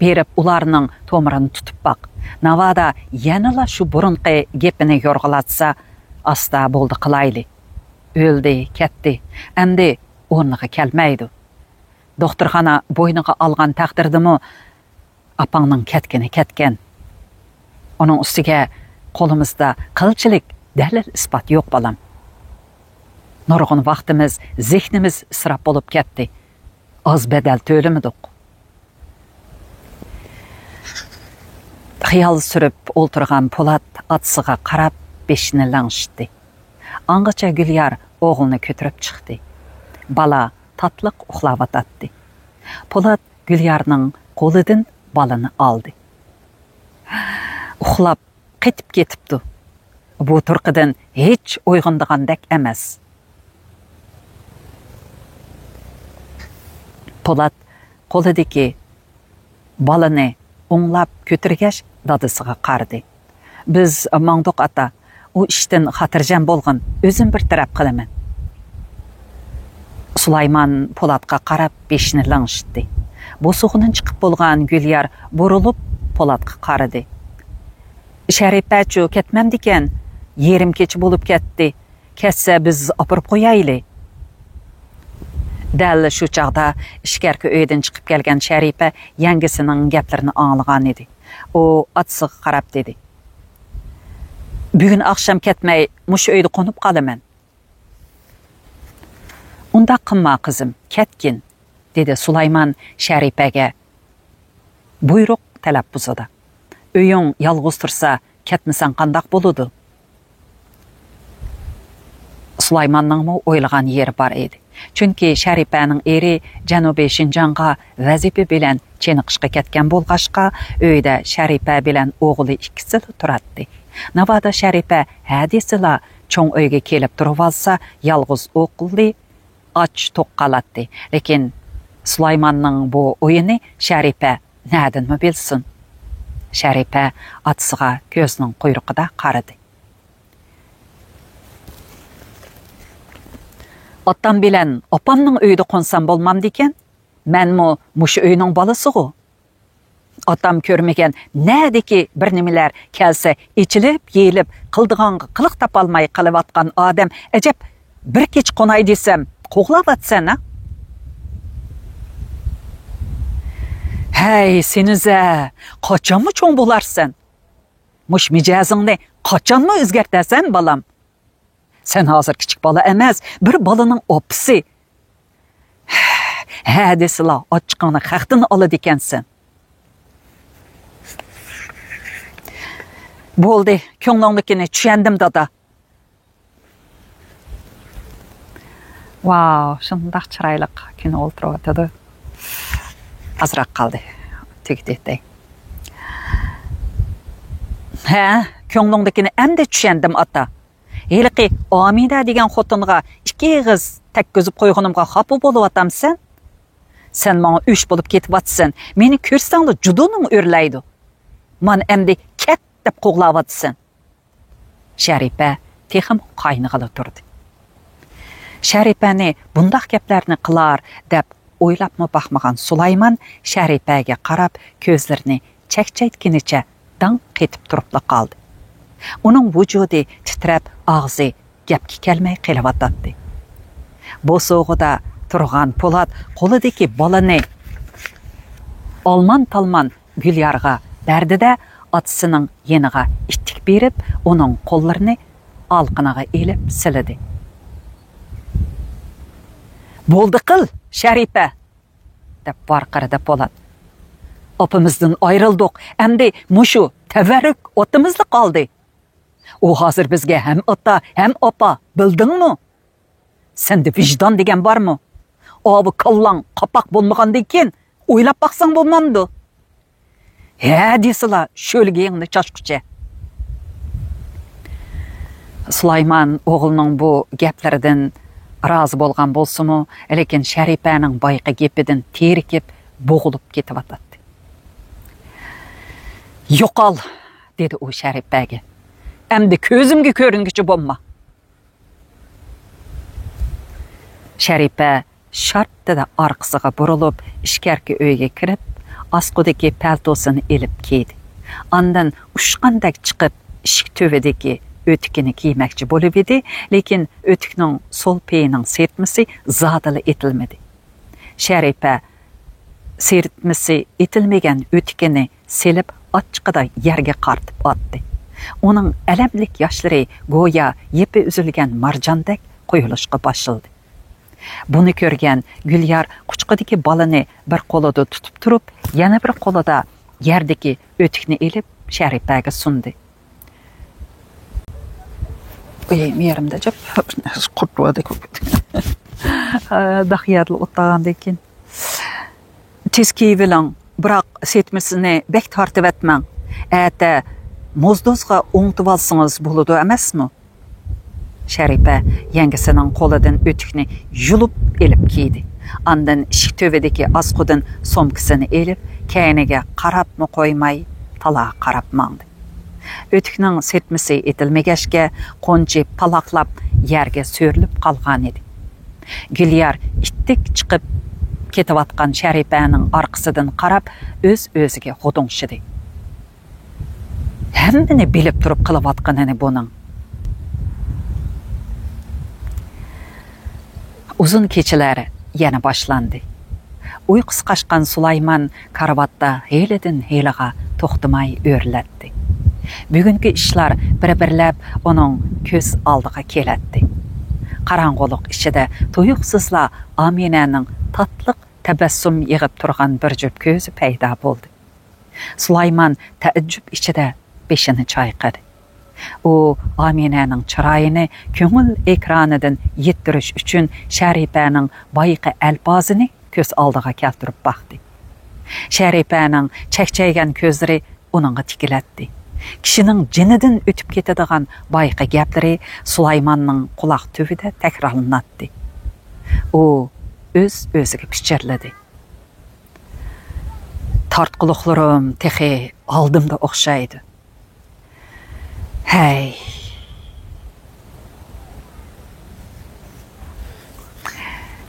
«بېرىپ ئۇلارنىڭ تومۇرىنى تۇتۇپ باق. ناۋادا يەنىلا شۇ بۇرۇنقى گېپىنى يورغىلاتسا، ئاستا بولدى قىلايلى. ئۆلدى، كەتتى. ئەمدى ئورنىغا كەلمەيدۇ. دوختۇرخانا بوينىغا ئالغان تەقدىردىمۇ، ئاپاڭنىڭ كەتكىنى كەتكەن. ئۇنىڭ ئۈستىگە قولىمىزدا قىلچىلىك دەلىل-ئىسپات يوق، بالام. نۇرغۇن ۋاقتىمىز، زېھنىمىز ئىسراپ بولۇپ كەتتى. ئاز بەدەل تۆلىمىدۇق.» خىيال سۈرۈپ ئولتۇرغان پولات ئاتىسىغا قاراپ بېشىنى لىڭشىتتى. ئاڭغىچە گۈليار ئوغلىنى كۆتۈرۈپ چىقتى. بالا تاتلىق ئۇخلاۋاتاتتى. پولات گۈليارنىڭ قولىدىن بالىنى ئالدى. ئۇخلاپ قېتىپ كېتىپتۇ. بۇ تۇرقىدىن ھېچ ئويغىنىدىغاندەك ئەمەس. پولات قولىدىكى بالىنى ئوڭلاپ كۆتۈرگەچ، دادىسىغا قارىدى. «بىز ماڭدۇق، ئاتا. ئۇ ئىشتىن خاتىرجەم بولغىن، ئۆزۈم بىر تەرەپ قىلىمەن. سۇلايمان پولاتقا قاراپ بېشىنى لىڭشىتتى. بوسۇغىدىن چىقىپ بولغان گۈليار بۇرۇلۇپ پولاتقا قارىدى. شەرىپەچۇ كەتمەمدىكەن؟ يېرىم كېچە بولۇپ كەتتى. كەتسە بىز ئاپىرىپ قويايلى. دەل شۇ چاغدا ئىچكەركى ئۆيدىن چىقىپ كەلگەن شەرىپە يەڭگىسىنىڭ گەپلىرىنى ئاڭلىغان ئىدى. ئۇ ئاتىسىغا قاراپ دېدى: بۈگۈن ئاخشام كەتمەي مۇشۇ ئۆيدە قونۇپ قالىمەن. ئۇنداق قىلما قىزىم، كەتكىن، دېدى سۇلايمان شەرىپەگە. بۇيرۇق تەلەپپۇزىدا. ئۆيۈڭ يالغۇز تۇرسا، كەتمىسەڭ قانداق بولىدۇ؟ سۇلايماننىڭمۇ ئويلىغان يېرى بار ئىدى. چۈنكى شەرىپەنىڭ ئېرى جەنۇبىي شىنجاڭغا ۋەزىپە بىلەن چېنىقىشقا كەتكەن بولغاچقا، ئۆيدە شەرىپە بىلەن ئوغلى ئىككىسىلا تۇراتتى. ناۋادا شەرىپە ھە دېسىلا، چوڭ ئۆيگە كېلىپ تۇرۇۋالسا، يالغۇز ئوغلى ئاچ توق قالاتتى. لېكىن سۇلايماننىڭ بۇ ئويىنى شەرىپە نەدىنمۇ بىلسۇن؟ شەرىپە ئاتىسىغا كۆزىنىڭ قۇيرۇقىدا قارىدى. ئاتام بىلەن ئاپامنىڭ ئۆيىدە قونسام بولمامدىكەن؟ مەنمۇ مۇشۇ ئۆينىڭ بالىسىغۇ. ئاتام كۆرمىگەن نەدىكى بىر نېمىلەر كەلسە، ئېچىلىپ، يېيىلىپ، قىلىدىغانغا قىلىق تاپالماي قېلىۋاتقان ئادەم، ئەجەب، بىر كېچە قوناي دېسەم، قوغلاۋاتىسەن، ھە؟ ھەي، سېنىزە، قاچانمۇ چوڭ بولارسەن؟ مۇش مىجەزىڭنى قاچانمۇ ئۆزگەرتەرسەن، بالام؟ سەن ھازىر كىچىك بالا ئەمەس، بىر بالىنىڭ ئاپىسى. ھە دېسىلا، ئاچچىقىڭنى خەقتىن ئالىدىكەنسەن. بولدى، كۆڭلۈڭدىكىنى چۈشەندىم، دادا. ۋاۋ، شۇنداق چىرايلىق كۈن ئولتۇرۇۋاتىدۇ. ئازراق قالدى، تۈگىتەي. ھە، كۆڭلۈڭدىكىنى ئەمدى چۈشەندىم، ئاتا. ھېلىقى ئامىنە دېگەن خوتۇنغا ئىككى ئېغىز تەگكۈزۈپ قويغىنىمغا خاپا بولۇۋاتامسەن؟ سەن ماڭا ئۆچ بولۇپ كېتىۋاتىسەن. مېنى كۆرسەڭلا جۇدۇنۇڭ ئۆرلەيدۇ. مانا ئەمدى كەت دەپ قوغلاۋاتىسەن. شەرىپە تېخىمۇ قاينىغىلى تۇردى. شەرىپەنى بۇنداق گەپلەرنى قىلار دەپ ئويلاپمۇ باقمىغان سۇلايمان شەرىپەگە قاراپ كۆزلىرىنى چەكچەيتكىنىچە داڭ قېتىپ تۇرۇپلا قالدى. ئۇنىڭ ۋۇجۇدى تىترەپ، ئاغزى گەپكە كەلمەي قېلىۋاتاتتى. بوسۇغىدا تۇرغان پولات قولىدىكى بالىنى ئالمان-تالمان گۈليارغا بەردى-دە، ئاتىسىنىڭ يېنىغا ئىتتىك بېرىپ، ئۇنىڭ قوللىرىنى ئالىقىنىغا ئېلىپ سىلىدى. بولدى قىل، شەرىپە! دەپ ۋارقىرىدى پولات. ئاپىمىزدىن ئايرىلدۇق، ئەمدى مۇشۇ تەۋەررۈك ئاتىمىزلا قالدى. ئۇ ھازىر بىزگە ھەم ئاتا، ھەم ئاپا، بىلدىڭمۇ؟ سەندە ۋىجدان دېگەن بارمۇ؟ ئاۋۇ كاللاڭ قاپاق بولمىغاندىن كېيىن ئويلاپ باقساڭ بولمامدۇ؟ ھە دېسىلا، شۆلگىيىڭنى چاچقۇچە. سۇلايمان ئوغلىنىڭ بۇ گەپلىرىدىن رازى بولغان بولسىمۇ، لېكىن شەرىپەنىڭ بايىقى گېپىدىن تېرىكىپ، بوغۇلۇپ كېتىۋاتاتتى. يوقال، دېدى ئۇ شەرىپەگە. ئەمدى كۆزۈمگە كۆرۈنگۈچى بولما. شەرىپە شارتتىدە ئارقىسىغا بۇرۇلۇپ، ئىچكەركى ئۆيگە كىرىپ، ئاسقۇدىكى پەلتوسىنى ئېلىپ كىيدى. ئاندىن ئۇچقاندەك چىقىپ، ئىشىك تۈۋىدىكى ئۆتۈكىنى كىيمەكچى بولۇۋىدى، لېكىن ئۆتۈكنىڭ سول پېيىنىڭ سىرتمىسى زادىلا ئېتىلمىدى. شەرىپە سىرتمىسى ئېتىلمىگەن ئۆتۈكىنى سېلىپ، ئاچچىقىدا يەرگە قارىتىپ ئاتتى. ئۇنىڭ ئەلەملىك ياشلىرى گويا يىپى ئۈزۈلگەن مارجاندەك قۇيۇلۇشقا باشلىدى. بۇنى كۆرگەن گۈليار قۇچىقىدىكى بالىنى بىر قولىدا تۇتۇپ تۇرۇپ، يەنە بىر قولىدا يەردىكى ئۆتۈكنى ئېلىپ، شەرىپەگە سۇندى. ئۇي، مېيىمدە جەپ قۇرت بار دەك. داق يەردە ئولتۇرغاندىن كېيىن، تېز كىيىۋېلىڭ، بىراق سىرتمىسىنى بەك تارتىۋەتمەڭ. ئەتە موزدوزغا ئوڭتىۋالسىڭىز بولىدۇ ئەمەسمۇ؟ شەرىپە يەڭگىسىنىڭ قولىدىن ئۆتۈكنى يۇلۇپ ئېلىپ كىيدى. ئاندىن ئىشىك تۈۋىدىكى ئاسقۇدىن سومكىسىنى ئېلىپ، كەينىگە قاراپمۇ قويماي، تالاغا قاراپ ماڭدى. ئۆتۈكنىڭ سىرتمىسى ئېتىلمىگەچكە، قونچى پالاقلاپ يەرگە سۆرىلىپ قالغانىدى. گۈليار ئىتتىك چىقىپ كېتىۋاتقان شەرىپەنىڭ ئارقىسىدىن قاراپ، ئۆز-ئۆزىگە غودۇڭشىدى. ھەممىنى بىلىپ تۇرۇپ قىلىۋاتقىنىنى بۇنىڭ. ئۇزۇن كېچىلەر يەنە باشلاندى. ئۇيقۇسى قاچقان سۇلايمان كارىۋاتتا ھېلىدىن ھېلىغا توختىماي ئۆرلەتتى. بۈگۈنكى ئىشلار بىر-بىرلەپ ئۇنىڭ كۆز ئالدىغا كېلەتتى. قاراڭغۇلۇق ئىچىدە تۇيۇقسىزلا ئامىنەنىڭ تاتلىق تەبەسسۇم يىغىپ تۇرغان بىر جۈپ كۆزى پەيدا بولدى. سۇلايمان تەئەججۈپ ئىچىدە بېشىنى چايقىدى. ئۇ ئامىنەنىڭ چىرايىنى كۆڭۈل ئېكرانىدىن يىتتۈرۈش ئۈچۈن شەرىپەنىڭ بايىقى ئەلپازىنى كۆز ئالدىغا كەلتۈرۈپ باقتى. شەرىپەنىڭ چەكچەيگەن كۆزلىرى ئۇنىڭغا تىكىلەتتى. كىشىنىڭ جېنىدىن ئۆتۈپ كېتىدىغان بايىقى گەپلىرى سۇلايماننىڭ قۇلاق تۈۋىدە تەكرارلىناتتى. ئۇ ئۆز-ئۆزىگە پىچىرلىدى. تارتقۇلۇقلىرىم تېخى ئالدىمدا ئوخشايدۇ. ھەي.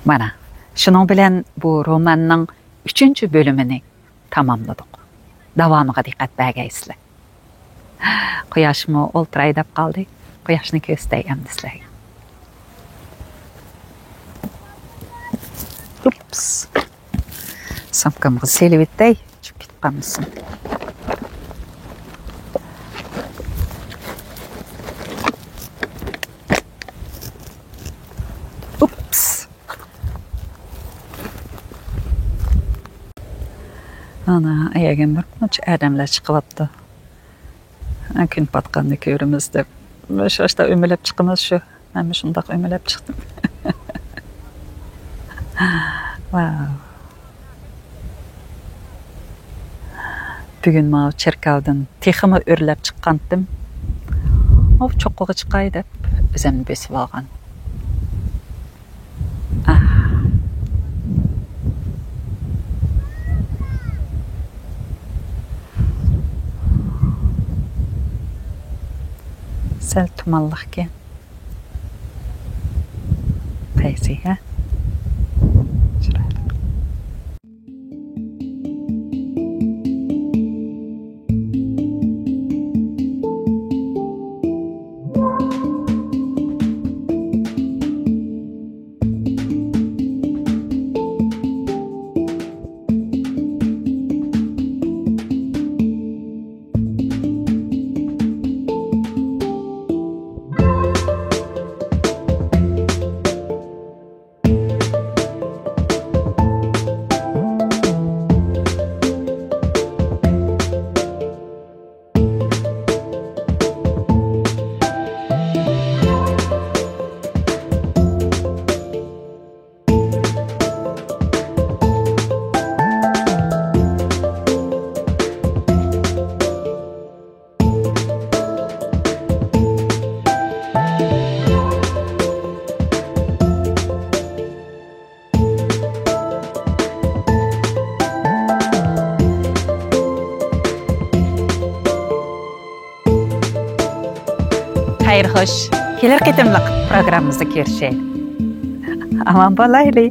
مانا، شۇنىڭ بىلەن بۇ روماننىڭ ئۈچىنچى بۆلۈمىنى تاماملىدۇق. داۋامىغا دىققەت بەرگەيسىلەر. قۇياشمۇ ئولتۇراي دەپ قالدى. قۇياشنى كۆرسىتەي ئەمدى سىلەرگە. ئۇپس. سومكامغا سېلىۋېتەي، چۈشۈپ كېتىپ قالمىسۇن. ئۇپس. ئانا، ئەگەر بىر قانچە ئادەملەر چىقىۋاپتۇ. ھە، كۈن پاتقاننى كۆرىمىز دەپ. مۇشۇ ئاشتا ئۆمىلەپ چىقىمىز شۇ. مەنمۇ شۇنداق ئۆمىلەپ چىقتىم. ۋاۋ. بۈگۈن ماۋۇ چېركاۋدىن تېخىمۇ ئۆرلەپ چىققانتىم. ئاۋۇ چوققىغا چىقاي دەپ ئۆزۈمنى بېسىۋالغان. ئاھ. سەل تۇمانلىقكەن. قايسى، ھە؟ چىرايلىق. خەير خوش. كېلەر قېتىملىق پروگراممىمىزدا كۆرۈشەيلى. ئامان بولايلى.